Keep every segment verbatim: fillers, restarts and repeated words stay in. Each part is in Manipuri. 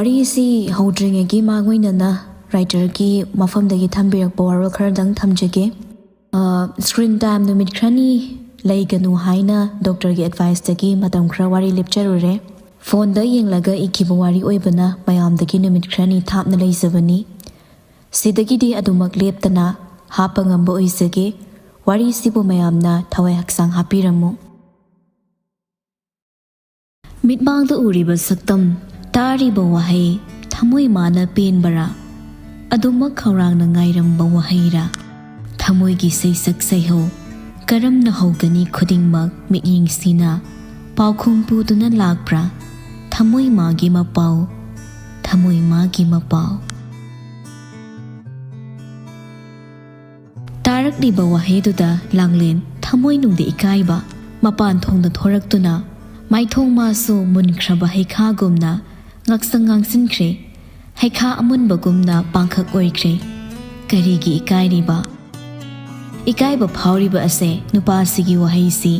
ꯋꯥꯔꯤꯁꯤ ꯍꯧꯗ꯭ꯔꯤꯉꯩꯒꯤ ꯃꯥꯡꯑꯣꯏꯅꯅ writerꯒꯤ ꯃꯐꯝꯗꯒꯤ ꯊꯝꯕꯤꯔꯛꯄ ꯋꯥꯔꯣꯜ ꯈꯔꯗꯪ ꯊꯝꯖꯒꯦ꯫ ꯑ, screen time ꯅꯨꯃꯤꯠ ꯈꯔꯅꯤ ꯂꯩꯒꯅꯨ ꯍꯥꯏꯅ doctorꯒꯤ adviceꯇꯒꯤ ꯃꯇꯝ ꯈꯔ ꯋꯥꯔꯤ ꯂꯦꯞꯆꯔꯨꯔꯦ꯫ Phoneꯗ ꯌꯦꯡꯂꯒ ꯏꯈꯤꯕ ꯋꯥꯔꯤ ꯑꯣꯏꯕꯅ ꯃꯌꯥꯝꯗꯒꯤ ꯅꯨꯃꯤꯠ ꯈꯔꯅꯤ ꯊꯥꯞꯅ ꯂꯩꯖꯕꯅꯤ꯫ ꯁꯤꯗꯒꯤꯗꯤ ꯑꯗꯨꯃꯛ ꯂꯦꯞꯇꯅ ꯍꯥꯞꯄ ꯉꯝꯕ ꯑꯣꯏꯖꯒꯦ꯫ ꯋꯥꯔꯤꯁꯤꯕꯨ ꯃꯌꯥꯝꯅ ꯊꯋꯥꯏ ꯍꯛꯆꯥꯡ ꯍꯥꯞꯄꯤꯔꯝꯃꯨ꯫ ꯃꯤꯠꯃꯥꯡꯗ ꯎꯔꯤꯕ ꯁꯛꯇꯝ, ꯇꯥꯔꯤꯕ ꯋꯥꯍꯩ, ꯊꯃꯣꯏ ꯃꯥꯅ ꯄꯦꯟꯕꯔꯥ? ꯑꯗꯨꯃꯛ ꯈꯧꯔꯥꯡꯅ ꯉꯥꯏꯔꯝꯕ ꯋꯥꯍꯩꯔꯥ? ꯊꯃꯣꯏꯒꯤ ꯁꯩꯁꯛ ꯁꯩꯍꯧ, ꯀꯔꯝꯅ ꯍꯧꯒꯅꯤ ꯈꯨꯗꯤꯡꯃꯛ ꯃꯤꯠꯌꯦꯡꯁꯤꯅ ꯄꯥꯎꯈꯨꯝ ꯄꯨꯗꯨꯅ ꯂꯥꯛꯄ꯭ꯔꯥ? ꯊꯃꯣꯏ ꯃꯥꯒꯤ ꯃꯄꯥꯎ, ꯊꯃꯣꯏ ꯃꯥꯒꯤ ꯃꯄꯥꯎ꯫ ꯇꯥꯔꯛꯂꯤꯕ ꯋꯥꯍꯩꯗꯨꯗ ꯂꯥꯡꯂꯦꯟ ꯊꯃꯣꯏꯅꯨꯡꯗ ꯏꯀꯥꯏꯕ ꯃꯄꯥꯟ ꯊꯣꯡꯗ ꯊꯣꯔꯛꯇꯨꯅ ꯃꯥꯏꯊꯣꯡ ꯃꯥꯁꯨ ꯃꯨꯟꯈ꯭ꯔꯕ ꯍꯩꯈꯥꯒꯨꯝꯅ ꯉꯥꯛꯁꯪ ꯉꯥꯡꯁꯤꯟꯈ꯭ꯔꯦ꯫ ꯍꯩꯈꯥ ꯑꯃꯨꯟꯕꯒꯨꯝꯅ ꯄꯥꯡꯈꯛ ꯑꯣꯏꯈ꯭ꯔꯦ꯫ ꯀꯔꯤꯒꯤ ꯏꯀꯥꯏꯔꯤꯕ? ꯏꯀꯥꯏꯕ ꯐꯥꯎꯔꯤꯕ ꯑꯁꯦ ꯅꯨꯄꯥꯁꯤꯒꯤ ꯋꯥꯍꯩꯁꯤ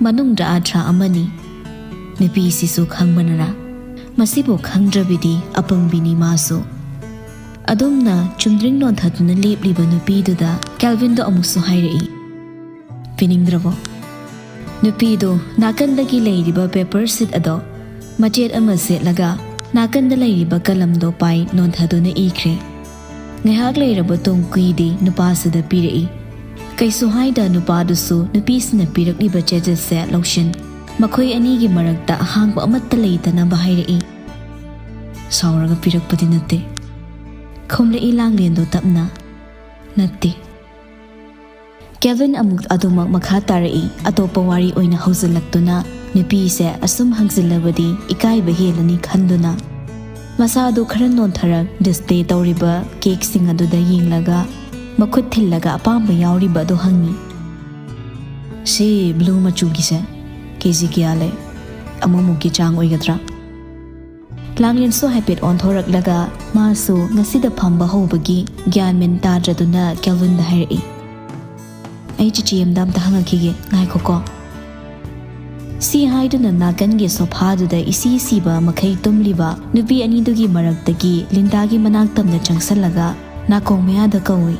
ꯃꯅꯨꯡꯗ ꯑꯥꯊ꯭ꯔꯥ ꯑꯃꯅꯤ꯫ ꯅꯨꯄꯤꯁꯤꯁꯨ ꯈꯪꯕꯅꯔꯥ? ꯃꯁꯤꯕꯨ ꯈꯪꯗ꯭ꯔꯕꯤꯗꯤ ꯑꯄꯪꯕꯤꯅꯤ ꯃꯥꯁꯨ꯫ ꯑꯗꯨꯝꯅ ꯆꯨꯝꯗ꯭ꯔꯤꯡ ꯅꯣꯟꯊꯗꯨꯅ ꯂꯦꯞꯂꯤꯕ ꯅꯨꯄꯤꯗꯨꯗ ꯀꯦꯜꯚꯤꯟꯗꯣ ꯑꯃꯨꯛꯁꯨ ꯍꯥꯏꯔꯛꯏ, "ꯄꯤꯅꯤꯡꯗ꯭ꯔꯕꯣ?" ꯅꯨꯄꯤꯗꯣ ꯅꯥꯀꯟꯗꯒꯤ ꯂꯩꯔꯤꯕ paper sheet ꯑꯗꯣ ꯃꯆꯦꯠ ꯑꯃ ꯁꯦꯠꯂꯒ ꯅꯥꯀꯟꯗ ꯂꯩꯔꯤꯕ ꯀꯂꯝꯗꯣ ꯄꯥꯏ ꯅꯣꯟꯊꯗꯨꯅ ꯏꯈ꯭ꯔꯦ꯫ ꯉꯥꯏꯍꯥꯛ ꯂꯩꯔꯕ ꯇꯨꯡ ꯀꯨꯏꯗꯦ ꯅꯨꯄꯥꯁꯤꯗ ꯄꯤꯔꯛꯏ꯫ ꯀꯩꯁꯨ ꯍꯥꯏꯗ ꯅꯨꯄꯥꯗꯨꯁꯨ ꯅꯨꯄꯤꯁꯤꯅ ꯄꯤꯔꯛꯂꯤꯕ ꯆꯦꯖꯦꯠꯁꯦ ꯂꯧꯁꯤꯟ ꯃꯈꯣꯏ ꯑꯅꯤꯒꯤ ꯃꯔꯛꯇ ꯑꯍꯥꯡꯕ ꯑꯃꯠꯇ ꯂꯩꯇꯅꯕ ꯍꯥꯏꯔꯛꯏ꯫ "ꯁꯥꯎꯔꯒ ꯄꯤꯔꯛꯄꯗꯤ ꯅꯠꯇꯦ?" ꯈꯨꯝꯂꯛꯏ ꯂꯥꯡꯂꯦꯟꯗꯣ ꯇꯞꯅ꯫ "ꯅꯠꯇꯦ꯫" ꯀꯦꯜꯚꯤꯟ ꯑꯃꯨꯛ ꯑꯗꯨꯃꯛ ꯃꯈꯥ ꯇꯥꯔꯛꯏ, ꯑꯇꯣꯞꯄ ꯋꯥꯔꯤ ꯑꯣꯏꯅ ꯍꯧꯖꯤꯜꯂꯛꯇꯨꯅ꯫ ꯅꯨꯄꯤꯁꯦ ꯑꯁꯨꯝ ꯍꯪꯖꯤꯜꯂꯕꯗꯤ ꯏꯀꯥꯏꯕ ꯍꯦꯜꯂꯅꯤ ꯈꯟꯗꯨꯅ ꯃꯁꯥꯗꯨ ꯈꯔ ꯅꯣꯟꯊꯔꯛ display ꯇꯧꯔꯤꯕ cakeꯁꯤꯡ ꯑꯗꯨꯗ ꯌꯦꯡꯂꯒ ꯃꯈꯨꯠ ꯊꯤꯜꯂꯒ ꯑꯄꯥꯝꯕ ꯌꯥꯎꯔꯤꯕ ꯑꯗꯨ ꯍꯪꯉꯤ꯫ "ꯁꯤ blue ꯃꯆꯨꯒꯤꯁꯦ KG ꯀꯌꯥ ꯂꯩ? ꯑꯃꯃꯨꯛꯀꯤ ꯆꯥꯡ ꯑꯣꯏꯒꯗ꯭ꯔꯥ?" ꯂꯥꯡꯂꯦꯟꯁꯨ ꯍꯥꯏꯐꯦꯠ ꯑꯣꯟꯊꯣꯔꯛꯂꯒ ꯃꯥꯁꯨ ꯉꯁꯤꯗ ꯐꯝꯕ ꯍꯧꯕꯒꯤ ꯒ꯭ꯌꯥꯟ ꯃꯦꯟ ꯇꯥꯗ꯭ꯔꯗꯨꯅ ꯀꯦꯜꯚꯤꯟꯗ ꯍꯥꯏꯔꯛꯏ, "ꯑꯩ ꯆꯤꯆꯦ ꯑꯝꯗ ꯑꯝꯇ ꯍꯪꯉꯛꯈꯤꯒꯦ, ꯉꯥꯏꯈꯣꯀꯣ꯫" ꯁꯤ ꯍꯥꯏꯗꯨꯅ ꯅꯥꯀꯟꯒꯤ ꯁꯣꯐꯥꯗꯨꯗ ꯏꯁꯤ ꯁꯤꯕ ꯃꯈꯩ ꯇꯨꯝꯂꯤꯕ ꯅꯨꯄꯤ ꯑꯅꯤꯗꯨꯒꯤ ꯃꯔꯛꯇꯒꯤ ꯂꯤꯟꯗꯥꯒꯤ ꯃꯅꯥꯛ ꯇꯝꯅ ꯆꯪꯁꯜꯂꯒ ꯅꯥꯀꯣꯡ ꯃꯌꯥꯗ ꯀꯧꯏ꯫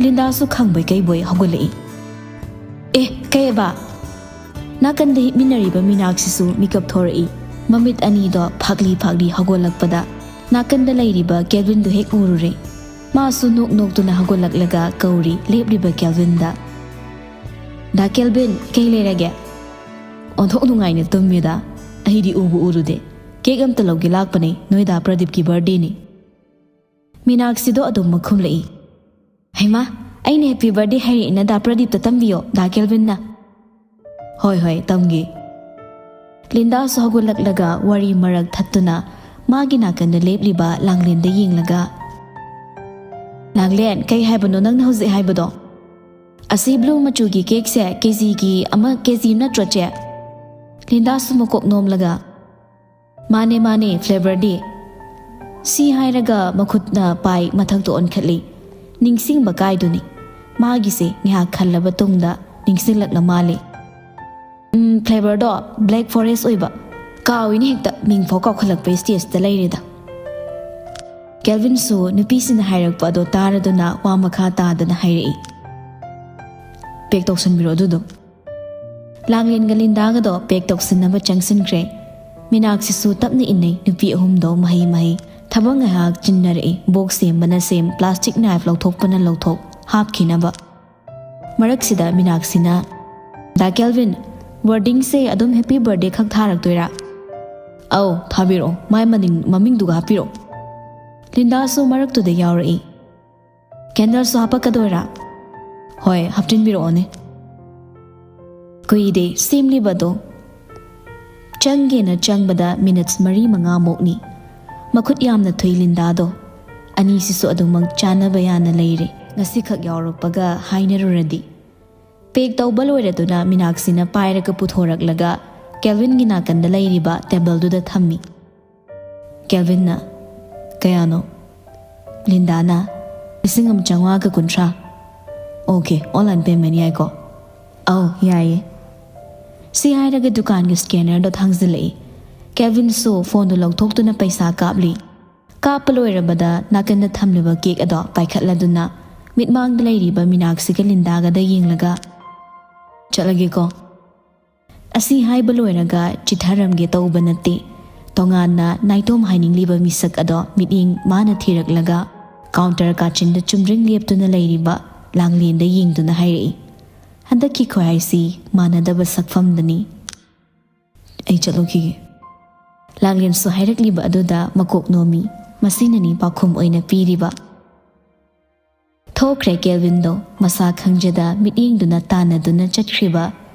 ꯂꯤꯟꯗꯥꯁꯨ ꯈꯪꯕꯣꯏ ꯀꯩꯕꯣꯏ ꯍꯧꯒꯠꯂꯛꯏ꯫ "ꯑꯦ, ꯀꯩꯑꯕ?" ꯅꯥꯀꯟꯗ ꯍꯤꯞꯃꯤꯟꯅꯔꯤꯕ ꯃꯤꯅꯥꯛꯁꯤꯁꯨ ꯃꯤꯀꯞ ꯊꯣꯔꯛꯏ꯫ ꯃꯃꯤꯠ ꯑꯅꯤꯗꯣ ꯐꯥꯛꯂꯤ ꯐꯥꯛꯂꯤ ꯍꯧꯒꯠꯂꯛꯄꯗ ꯅꯥꯀꯟꯗ ꯂꯩꯔꯤꯕ ꯀꯦꯜꯚꯤꯟꯗꯨ ꯍꯦꯛ ꯎꯔꯨꯔꯦ꯫ ꯃꯥꯁꯨ ꯅꯣꯛ ꯅꯣꯛꯇꯨꯅ ꯍꯧꯒꯠꯂꯛꯂꯒ ꯀꯧꯔꯤ ꯂꯦꯞꯂꯤꯕ ꯀꯦꯜꯚꯤꯟꯗ꯫ "ꯗꯥ ꯀꯦꯜꯚꯤꯟ, ꯀꯩ ꯂꯩꯔꯒꯦ?" "ꯑꯣꯟꯊꯣꯛ ꯅꯨꯡꯉꯥꯏꯅ ꯇꯨꯝꯃꯦꯗ꯫ ꯑꯩꯗꯤ ꯎꯕꯨ ꯎꯔꯨꯗꯦ꯫ ꯀꯦꯛ ꯑꯝꯇ ꯂꯧꯒꯦ ꯂꯥꯛꯄꯅꯦ, ꯅꯣꯏ ꯗꯥ ꯄ꯭ꯔꯗꯤꯞꯀꯤ ꯕꯥꯔꯗꯦꯅꯤ꯫" ꯃꯤꯅꯥꯛꯁꯤꯗꯣ ꯑꯗꯨꯝ ꯃꯈꯨꯝꯂꯛꯏ꯫ "ꯍꯩꯃꯥ, ꯑꯩꯅ ꯍꯦꯄꯤ ꯕꯥꯔꯗꯦ ꯍꯥꯏꯔꯛꯏꯅ ꯗꯥ ꯄ꯭ꯔꯗꯤꯞꯇ ꯇꯝꯕꯤꯌꯣ, ꯗꯥ ꯀꯦꯜꯚꯤꯟꯅ꯫" "ꯍꯣꯏ, ꯍꯣꯏ, ꯇꯝꯒꯦ꯫" ꯂꯤꯟꯗꯥꯁꯨ ꯍꯧꯒꯠꯂꯛꯂꯒ ꯋꯥꯔꯤ ꯃꯔꯛ ꯊꯠꯇꯨꯅ ꯃꯥꯒꯤ ꯅꯥꯀꯟꯗ ꯂꯦꯞꯂꯤꯕ ꯂꯥꯡꯂꯦꯟꯗ ꯌꯦꯡꯂꯒ, "ꯂꯥꯡꯂꯦꯟ, ꯀꯩ ꯍꯥꯏꯕꯅꯣ ꯅꯪꯅ ꯍꯧꯖꯤꯛ ꯍꯥꯏꯕꯗꯣ? ꯑꯁꯤ ꯕ꯭ꯂꯨ ꯃꯆꯨꯒꯤ ꯀꯦꯛꯁꯦ ꯀꯦꯖꯤꯒꯤ ꯑꯃ, ꯀꯦꯖꯤ ꯅꯠꯇ꯭ꯔꯣ, ꯆꯦ?" ꯂꯤꯟꯗꯥꯁꯨ ꯃꯀꯣꯛ ꯅꯣꯝꯂꯒ, "ꯃꯥꯅꯦ, ꯃꯥꯅꯦ, ꯐ꯭ꯂꯦꯚꯔꯗꯤ꯫" ꯁꯤ ꯍꯥꯏꯔꯒ ꯃꯈꯨꯠꯅ ꯄꯥꯏ ꯃꯊꯛꯇ ꯑꯣꯟꯈꯠꯂꯤ꯫ ꯅꯤꯡꯁꯤꯡꯕ ꯀꯥꯏꯗꯨꯅꯤ꯫ ꯃꯥꯒꯤꯁꯦ ꯉꯥꯏꯍꯥꯛ ꯈꯜꯂꯕ ꯇꯨꯡꯗ ꯅꯤꯡꯁꯤꯡꯂꯛꯂ ꯃꯥꯜꯂꯦ꯫ "ꯎꯝ, ꯐ꯭ꯂꯦꯚꯔꯗꯣ ꯕ꯭ꯂꯦꯛ ꯐꯣꯔꯦꯁ ꯑꯣꯏꯕ꯫ ꯀꯥꯎꯏꯅꯦ ꯍꯦꯛꯇ, ꯃꯤꯡꯐꯥꯎ ꯀꯥꯎꯈꯠꯂꯛꯄ ꯁ꯭ꯇꯦꯖꯇ ꯂꯩꯔꯦꯗ꯫" ꯀꯦꯜꯚꯤꯟꯁꯨ ꯅꯨꯄꯤꯁꯤꯅ ꯍꯥꯏꯔꯛꯄ ꯑꯗꯣ ꯇꯥꯔꯗꯨꯅ ꯋꯥ ꯃꯈꯥ ꯇꯥꯗꯅ ꯍꯥꯏꯔꯛꯏ, "ꯄꯦꯛ ꯇꯧꯁꯟꯕꯤꯔꯣ ꯑꯗꯨꯗꯣ꯫" ꯂꯥꯡꯂꯦꯟꯒ ꯂꯤꯟꯗꯥꯒꯗꯣ ꯄꯦꯛ ꯇꯧꯁꯤꯟꯅꯕ ꯆꯪꯁꯤꯟꯈ꯭ꯔꯦ꯫ ꯃꯤꯅꯥꯛꯁꯤꯁꯨ ꯇꯞꯅ ꯏꯟꯅꯩ ꯅꯨꯄꯤ ꯑꯍꯨꯝꯗꯣ ꯃꯍꯩ ꯃꯍꯩ꯫ ꯊꯕꯛ ꯉꯥꯏꯍꯥꯛ ꯆꯤꯟꯅꯔꯛꯏ꯫ ꯕꯣꯛꯁ ꯁꯦꯝꯕꯅ ꯁꯦꯝ, ꯄ꯭ꯂꯥꯁꯇꯤꯛ ꯅꯥꯏꯐ ꯂꯧꯊꯣꯛꯄꯅ ꯂꯧꯊꯣꯛ, ꯍꯥꯞꯈꯤꯅꯕ꯫ ꯃꯔꯛꯁꯤꯗ ꯃꯤꯅꯥꯛꯁꯤꯅ, "ꯗꯥ ꯀꯦꯜꯚꯤꯟ, ꯋꯥꯔꯗꯤꯡꯁꯦ ꯑꯗꯨꯝ ꯍꯦꯄꯤ ꯕꯥꯔꯗꯦ ꯈꯛ ꯊꯥꯔꯛꯇꯣꯏꯔꯥ?" "ꯑꯧ, ꯊꯥꯕꯤꯔꯛꯑꯣ꯫ ꯃꯥꯏ ꯃꯅꯤꯡ, ꯃꯃꯤꯡꯗꯨꯒ ꯍꯥꯞꯄꯤꯔꯛꯑꯣ꯫" ꯂꯤꯟꯗꯥꯁꯨ ꯃꯔꯛꯇꯨꯗ ꯌꯥꯎꯔꯛꯏ꯫ "ꯀꯦꯟꯗꯜꯁꯨ ꯍꯥꯄꯛꯀꯗꯣꯏꯔꯥ?" "ꯍꯣꯏ, ꯍꯥꯞꯆꯤꯟꯕꯤꯔꯛꯑꯣꯅꯦ꯫" ꯀꯨꯏꯗꯦ ꯁꯦꯝꯂꯤꯕꯗꯣ꯫ ꯆꯪꯒꯦꯅ ꯆꯪꯕꯗ ꯃꯤꯅꯠꯁ ꯃꯔꯤ ꯃꯉꯥꯃꯨꯛꯅꯤ꯫ ꯃꯈꯨꯠ ꯌꯥꯝꯅ ꯊꯨꯏ ꯂꯤꯟꯗꯥꯗꯣ꯫ ꯑꯅꯤꯁꯤꯁꯨ ꯑꯗꯨꯃꯛ ꯆꯥꯟꯅꯕ ꯌꯥꯅ ꯂꯩꯔꯦ꯫ ꯉꯁꯤꯈꯛ ꯌꯥꯎꯔꯛꯄꯒ ꯍꯥꯏꯅꯔꯨꯔꯗꯤ꯫ ꯄꯦꯛ ꯇꯧꯕ ꯂꯣꯏꯔꯗꯨꯅ ꯃꯤꯅꯥꯛꯁꯤꯅ ꯄꯥꯏꯔꯒ ꯄꯨꯊꯣꯔꯛꯂꯒ ꯀꯦꯜꯚꯤꯟꯒꯤ ꯅꯥꯀꯟꯗ ꯂꯩꯔꯤꯕ ꯇꯦꯕꯜꯗꯨꯗ ꯊꯝꯃꯤ꯫ ꯀꯦꯜꯚꯤꯟꯅ, "ꯀꯌꯥꯅꯣ?" ꯂꯤꯟꯗꯥꯅ, "ꯂꯤꯁꯤꯡ ꯑꯃ ꯆꯥꯝꯃꯉꯥꯒ ꯀꯨꯟꯊ꯭ꯔꯥ꯫" "ꯑꯣꯀꯦ, ꯑꯣꯟꯂꯥꯏꯟ ꯄꯦꯃꯦꯟ ꯌꯥꯏꯀꯣ?" "ꯑꯧ, ꯌꯥꯏꯌꯦ꯫" ꯁꯤ ꯍꯥꯏꯔꯒ ꯗꯨꯀꯥꯟꯒꯤ ꯁ꯭ꯀꯦꯅꯔꯗꯣ ꯊꯥꯡꯖꯤꯜꯂꯛꯏ꯫ ꯀꯦꯜꯚꯤꯟꯁꯨ ꯐꯣꯟꯗꯨ ꯂꯧꯊꯣꯛꯇꯨꯅ ꯄꯩꯁꯥ ꯀꯥꯞꯂꯤ꯫ ꯀꯥꯞꯄ ꯂꯣꯏꯔꯕꯗ ꯅꯥꯀꯟꯗ ꯊꯝꯂꯤꯕ ꯀꯦꯛ ꯑꯗꯣ ꯄꯥꯏꯈꯠꯂꯗꯨꯅ ꯃꯤꯠꯃꯥꯡꯗ ꯂꯩꯔꯤꯕ ꯃꯤꯅꯥꯛꯁꯤꯒ ꯂꯤꯟꯗꯥꯒꯗ ꯌꯦꯡꯂꯒ, "ꯆꯠꯂꯒꯦꯀꯣ"꯫ ꯑꯁꯤ ꯍꯥꯏꯕ ꯂꯣꯏꯔꯒ ꯆꯤꯊꯔꯝꯒꯦ ꯇꯧꯕ ꯅꯠꯇꯦ꯫ ꯇꯣꯉꯥꯟꯅ ꯅꯥꯏꯇꯣꯝ ꯍꯥꯏꯅꯤꯡꯂꯤꯕ ꯃꯤꯁꯛ ꯑꯗꯣ ꯃꯤꯠꯌꯦꯡ ꯃꯥꯅ ꯊꯤꯔꯛꯂꯒ ꯀꯥꯎꯟꯇꯔ ꯀꯥꯆꯤꯟꯗ ꯆꯨꯝꯗ꯭ꯔꯤꯡ ꯂꯦꯞꯇꯨꯅ ꯂꯩꯔꯤꯕ ꯂꯥꯡꯂꯦꯟꯗ ꯌꯦꯡꯗꯨꯅ ꯍꯥꯏꯔꯛꯏ, "ꯍꯟꯗꯛꯀꯤ ꯈꯨꯍꯥꯏꯁꯤ ꯃꯥꯟꯅꯗꯕ ꯁꯛꯐꯝꯗꯅꯤ꯫ ꯑꯩ ꯆꯠꯂꯨꯈꯤꯒꯦ"꯫ ꯂꯥꯡꯂꯦꯟꯁꯨ ꯍꯥꯏꯔꯛꯂꯤꯕ ꯑꯗꯨꯗ ꯃꯀꯣꯛ ꯅꯣꯝꯃꯤ꯫ ꯃꯁꯤꯅꯅꯤ ꯄꯥꯎꯈꯨꯝ ꯑꯣꯏꯅ ꯄꯤꯔꯤꯕ꯫ ꯊꯣꯛꯈ꯭ꯔꯦ ꯀꯦꯜꯚꯤꯟꯗꯣ꯫ ꯃꯁꯥ ꯈꯪꯖꯗ ꯃꯤꯠꯌꯦꯡꯗꯨꯅ ꯇꯥꯟꯅꯗꯨꯅ ꯆꯠꯈ꯭ꯔꯤꯕ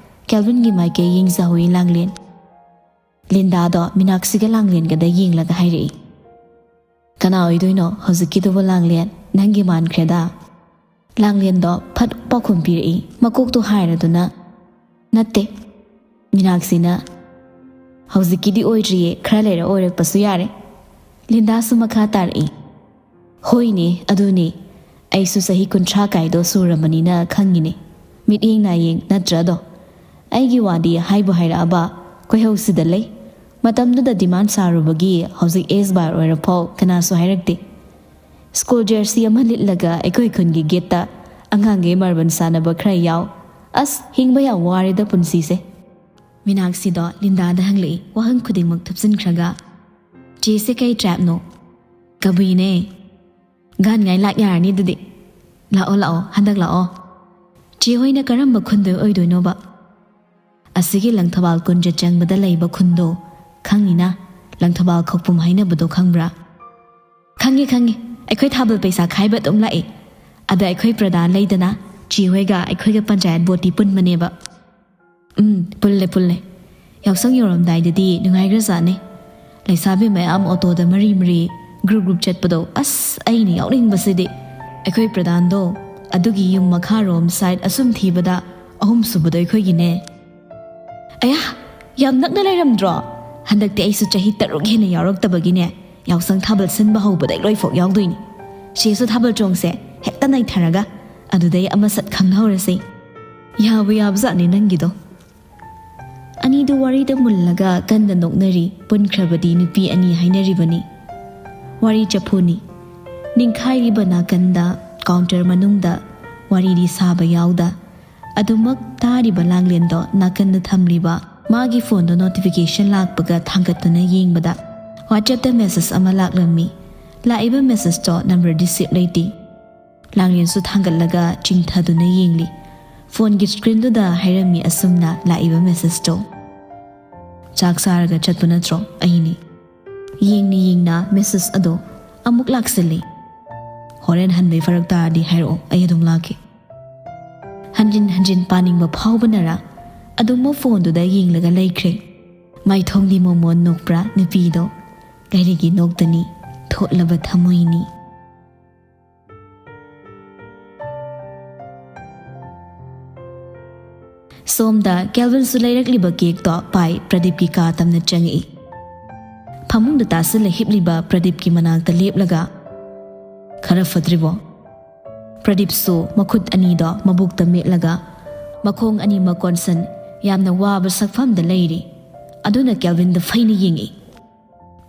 ꯀꯦꯜꯚꯤꯟꯒꯤ ꯃꯥꯏꯀꯩ ꯌꯦꯡꯖꯍꯧꯏ ꯂꯥꯡꯂꯦꯟ꯫ ꯂꯤꯟꯗꯥꯗꯣ ꯃꯤꯅꯥꯛꯁꯤꯒ ꯂꯥꯡꯂꯦꯟꯒꯗ ꯌꯦꯡꯂꯒ ꯍꯥꯏꯔꯛꯏ, "ꯀꯅꯥ ꯑꯣꯏꯗꯣꯏꯅꯣ ꯍꯧꯖꯤꯛꯀꯤꯗꯨꯕꯨ ꯂꯥꯡꯂꯦꯟ? ꯅꯪꯒꯤ ꯃꯥꯟꯈ꯭ꯔꯦꯗ"꯫ ꯂꯥꯡꯂꯦꯟꯗꯣ ꯐꯠ ꯄꯥꯎꯈꯨꯝ ꯄꯤꯔꯛꯏ, ꯃꯀꯣꯛꯇꯨ ꯍꯥꯏꯔꯗꯨꯅ, "ꯅꯠꯇꯦ, ꯃꯤꯅꯥꯛꯁꯤꯅ ꯍꯧꯖꯤꯛꯀꯤꯗꯤ ꯑꯣꯏꯗ꯭ꯔꯤꯌꯦ, ꯈꯔ ꯂꯩꯔ ꯑꯣꯏꯔꯛꯄꯁꯨ ꯌꯥꯔꯦ"꯫ ꯂꯤꯟꯗꯥꯁꯨ ꯃꯈꯥ ꯇꯥꯔꯛꯏ, "ꯍꯣꯏꯅꯦ, ꯑꯗꯨꯅꯦ, ꯑꯩꯁꯨ ꯆꯍꯤ ꯀꯨꯟꯊ꯭ꯔꯥ ꯀꯥꯏꯗꯣ ꯁꯨꯔꯕꯅꯤꯅ ꯈꯪꯉꯤꯅꯦ꯫ ꯃꯤꯠꯌꯦꯡ ꯅꯥꯌꯦꯡ ꯅꯠꯇ꯭ꯔꯗꯣ? ꯑꯩꯒꯤ ꯋꯥꯗꯤ ꯍꯥꯏꯕꯨ ꯍꯥꯏꯔꯛꯑꯕ, ꯀꯣꯏꯍꯧꯁꯤꯗ ꯂꯩ꯫ ꯃꯇꯝꯗꯨꯗ ꯗꯤꯃꯥꯟ ꯁꯥꯔꯨꯕꯒꯤ ꯍꯧꯖꯤꯛ ꯑꯦꯁ ꯕꯥꯔ ꯑꯣꯏꯔꯐꯥꯎ ꯀꯅꯥꯁꯨ ꯍꯥꯏꯔꯛꯇꯦ꯫ ꯁ꯭ꯀꯨꯜ ꯖꯔꯁꯤ ꯑꯃ ꯂꯤꯠꯂꯒ ꯑꯩꯈꯣꯏ ꯈꯨꯟꯒꯤ ꯒꯦꯠꯇ ꯑꯉꯥꯡꯈꯩ ꯃꯥꯔꯕꯜ ꯁꯥꯟꯅꯕ ꯈꯔ ꯌꯥꯎ꯫ ꯑꯁ, ꯍꯤꯡꯕ ꯌꯥꯝ ꯋꯥꯔꯦꯗ ꯄꯨꯟꯁꯤꯁꯦ"꯫ ꯃꯤꯅꯥꯛꯁꯤꯗꯣ ꯂꯤꯟꯗꯥꯗ ꯍꯪꯂꯛꯏ, ꯋꯥꯍꯪ ꯈꯨꯗꯤꯡꯃꯛ ꯊꯨꯞꯆꯤꯟꯈ꯭ꯔꯒ꯫ "ꯆꯦꯁꯦ ꯀꯩ ꯇ꯭ꯔꯥꯏꯕꯅꯣ?" "ꯀꯕꯨꯏꯅꯦ"꯫ "ꯒꯥꯟꯉꯥꯏ ꯂꯥꯛ ꯌꯥꯔꯅꯤ ꯑꯗꯨꯗꯤ꯫ ꯂꯥꯛꯑꯣ, ꯂꯥꯛꯑꯣ, ꯍꯟꯗꯛ ꯂꯥꯛꯑꯣ"꯫ "ꯆꯦ ꯍꯣꯏꯅ ꯀꯔꯝꯕ ꯈꯨꯟꯗ ꯑꯣꯏꯗꯣꯏꯅꯣꯕ?" "ꯑꯁꯤꯒꯤ ꯂꯪꯊꯕꯥꯜ ꯀꯨꯟꯖ ꯆꯪꯕꯗ ꯂꯩꯕ ꯈꯨꯟꯗꯣ, ꯈꯪꯉꯤꯅ? ꯂꯪꯊꯕꯥꯜ ꯈꯧꯄꯨꯝ ꯍꯥꯏꯅꯕꯗꯣ ꯈꯪꯕ꯭ꯔꯥ?" "ꯈꯪꯉꯦ, ꯈꯪꯉꯦ꯫ ꯑꯩꯈꯣꯏ ꯊꯥꯕꯜ ꯄꯩꯁꯥ ꯈꯥꯏꯕ ꯑꯗꯨꯝ ꯂꯥꯛꯑꯦ꯫ ꯑꯗ ꯑꯩꯈꯣꯏ ꯄ꯭ꯔꯙꯥꯟ ꯂꯩꯗꯅ, ꯆꯦ ꯍꯣꯏꯒ ꯑꯩꯈꯣꯏꯒ ꯄꯟꯆꯥꯌꯠ ꯕꯣꯔꯗꯇꯤ ꯄꯨꯟꯕꯅꯦꯕ"꯫ "ꯎꯝ, ꯄꯨꯜꯂꯦ, ꯄꯨꯜꯂꯦ꯫ ꯌꯥꯎꯁꯪ ꯌꯧꯔꯝꯗꯥꯏꯗꯗꯤ ꯅꯨꯡꯉꯥꯏꯈ꯭ꯔꯖꯥꯠꯅꯤ꯫ ꯂꯩꯁꯥꯕꯤ ꯃꯌꯥꯝ ꯑꯣꯇꯣꯗ ꯃꯔꯤ ꯃꯔꯤ, ꯒ꯭ꯔꯨꯞ ꯒ꯭ꯔꯨꯞ ꯆꯠꯄꯗꯣ, ꯑꯁ, ꯑꯩꯅ ꯌꯥꯎꯅꯤꯡꯕꯁꯤꯗꯤ꯫ ꯑꯩꯈꯣꯏ ꯄ꯭ꯔꯙꯥꯟꯗꯣ ꯑꯗꯨꯒꯤ ꯌꯨꯝ ꯃꯈꯥꯔꯣꯝ ꯁꯥꯏꯠ ꯑꯁꯨꯝ ꯊꯤꯕꯗ ꯑꯍꯨꯝꯁꯨꯕꯗꯣ ꯑꯩꯈꯣꯏꯒꯤꯅꯦ"꯫ "ꯑꯌꯥ, ꯌꯥꯝ ꯅꯛꯅ ꯂꯩꯔꯝꯗ꯭ꯔꯣ? ꯍꯟꯗꯛꯇꯤ ꯑꯩꯁꯨ ꯆꯍꯤ ꯇꯔꯨꯛ ꯍꯦꯟꯅ ꯌꯥꯎꯔꯛꯇꯕꯒꯤꯅꯦ, ꯌꯥꯎꯁꯪ ꯊꯥꯕꯜ ꯁꯤꯟꯕ ꯍꯧꯕꯗꯩ ꯂꯣꯏꯐꯥꯎ ꯌꯥꯎꯗꯣꯏꯅꯤ꯫ ꯆꯦꯁꯨ ꯊꯥꯕꯜ ꯆꯣꯡꯁꯦ, ꯍꯦꯛꯇ ꯅꯩꯊꯔꯒ꯫ ꯑꯗꯨꯗꯩ ꯑꯃ ꯁꯠ ꯈꯪꯅꯍꯧꯔꯁꯤ"꯫ "ꯌꯥꯕꯨ ꯌꯥꯕꯖꯥꯠꯅꯤ ꯅꯪꯒꯤꯗꯣ"꯫ ꯑꯅꯤꯗꯨ ꯋꯥꯔꯤꯗ ꯃꯨꯜꯂꯒ ꯀꯟꯅ ꯅꯣꯛꯅꯔꯤ꯫ ꯄꯨꯟꯈ꯭ꯔꯕꯗꯤ ꯅꯨꯄꯤ ꯑꯅꯤ ꯍꯥꯏꯅꯔꯤꯕꯅꯤ꯫ ꯋꯥꯔꯤ ꯆꯐꯨꯅꯤ꯫ ꯅꯤꯡꯈꯥꯏꯔꯤꯕ ꯅꯥꯀꯟꯗ ꯀꯥꯎꯟꯇꯔ ꯃꯅꯨꯡꯗ ꯋꯥꯔꯤꯗꯤ ꯁꯥꯕ ꯌꯥꯎꯗ ꯑꯗꯨꯃꯛ ꯇꯥꯔꯤꯕ ꯂꯥꯡꯂꯦꯟꯗꯣ ꯅꯥꯀꯟꯗ ꯊꯝꯂꯤꯕ ꯃꯥꯒꯤ ꯐꯣꯟꯗꯣ ꯅꯣꯇꯤꯐꯤꯀꯦꯁꯟ ꯂꯥꯛꯄꯒ ꯊꯥꯡꯒꯠꯇꯨꯅ ꯌꯦꯡꯕꯗ WhatsApp-ꯇ ꯃꯦꯁꯦꯖ ꯑꯃ ꯂꯥꯛꯂꯝꯃꯤ꯫ ꯂꯥꯛꯏꯕ ꯃꯦꯁꯦꯖꯇꯣ ꯅꯝꯕꯔꯗꯤ ꯁꯦꯞ ꯂꯩꯇꯦ꯫ ꯂꯥꯡꯂꯦꯟꯁꯨ ꯊꯥꯡꯒꯠꯂꯒ ꯆꯤꯡꯊꯗꯨꯅ ꯌꯦꯡꯂꯤ꯫ ꯐꯣꯟꯒꯤ ꯁ꯭ꯀ꯭ꯔꯤꯟꯗꯨꯗ ꯍꯥꯏꯔꯝꯃꯤ ꯑꯁꯨꯝꯅ ꯂꯥꯛꯏꯕ ꯃꯦꯁꯦꯖꯇꯣ꯫ "ꯆꯥꯛ ꯆꯥꯔꯒ ꯆꯠꯄ ꯅꯠꯇ꯭ꯔꯣ?" ꯑꯩꯅꯤ꯫ ꯌꯦꯡꯅ ꯌꯦꯡꯅ ꯃꯦꯁꯦꯖ ꯑꯗꯣ ꯑꯃꯨꯛ ꯂꯥꯛꯁꯤꯜꯂꯤ꯫ "ꯍꯣꯔꯦꯟ ꯍꯟꯕꯩ ꯐꯔꯛ ꯇꯥꯔꯗꯤ ꯍꯥꯏꯔꯛꯑꯣ, ꯑꯩ ꯑꯗꯨꯝ ꯂꯥꯛꯀꯦ"꯫ ꯍꯟꯖꯤꯟ ꯍꯟꯖꯤꯟ ꯄꯥꯅꯤꯡꯕ ꯐꯥꯎꯕꯅꯔ ꯑꯗꯨꯝꯃꯛ ꯐꯣꯟꯗꯨꯗ ꯌꯦꯡꯂꯒ ꯂꯩꯈ꯭ꯔꯦ꯫ ꯃꯥꯏꯊꯣꯡꯗꯤ ꯃꯣꯃꯣꯟ ꯅꯣꯛꯄ꯭ꯔꯥ ꯅꯨꯄꯤꯗꯣ? ꯀꯔꯤꯒꯤ ꯅꯣꯛꯇꯅꯤ? ꯊꯣꯠꯂꯕ ꯊꯃꯣꯏꯅꯤ꯫ ꯁꯣꯝꯗ ꯀꯦꯜꯚꯤꯟꯁꯨ ꯂꯩꯔꯛꯂꯤꯕ ꯀꯦꯛꯇꯣ ꯄꯥꯏ ꯄ꯭ꯔꯗꯤꯞꯀꯤ ꯀꯥ ꯇꯝꯅ ꯆꯪꯉꯛꯏ꯫ ꯐꯃꯨꯡꯗ ꯇꯥꯁꯤꯜꯂ ꯍꯤꯞꯂꯤꯕ ꯄ꯭ꯔꯗꯤꯞꯀꯤ ꯃꯅꯥꯛꯇ ꯂꯦꯞꯂꯒ, "ꯈꯔ ꯐꯠꯇ꯭ꯔꯤꯕꯣ?" ꯄ꯭ꯔꯗꯤꯞꯁꯨ ꯃꯈꯨꯠ ꯑꯅꯤꯗꯣ ꯃꯕꯨꯛꯇ ꯃꯦꯠꯂꯒ ꯃꯈꯣꯡ ꯑꯅꯤꯃꯛ ꯀꯣꯟꯁꯟ ꯌꯥꯝꯅ ꯋꯥꯕ ꯁꯛꯐꯝꯗ ꯂꯩꯔꯤ꯫ ꯑꯗꯨꯅ ꯀꯦꯜꯚꯤꯟꯗ ꯐꯩꯅ ꯌꯦꯡꯉꯤ꯫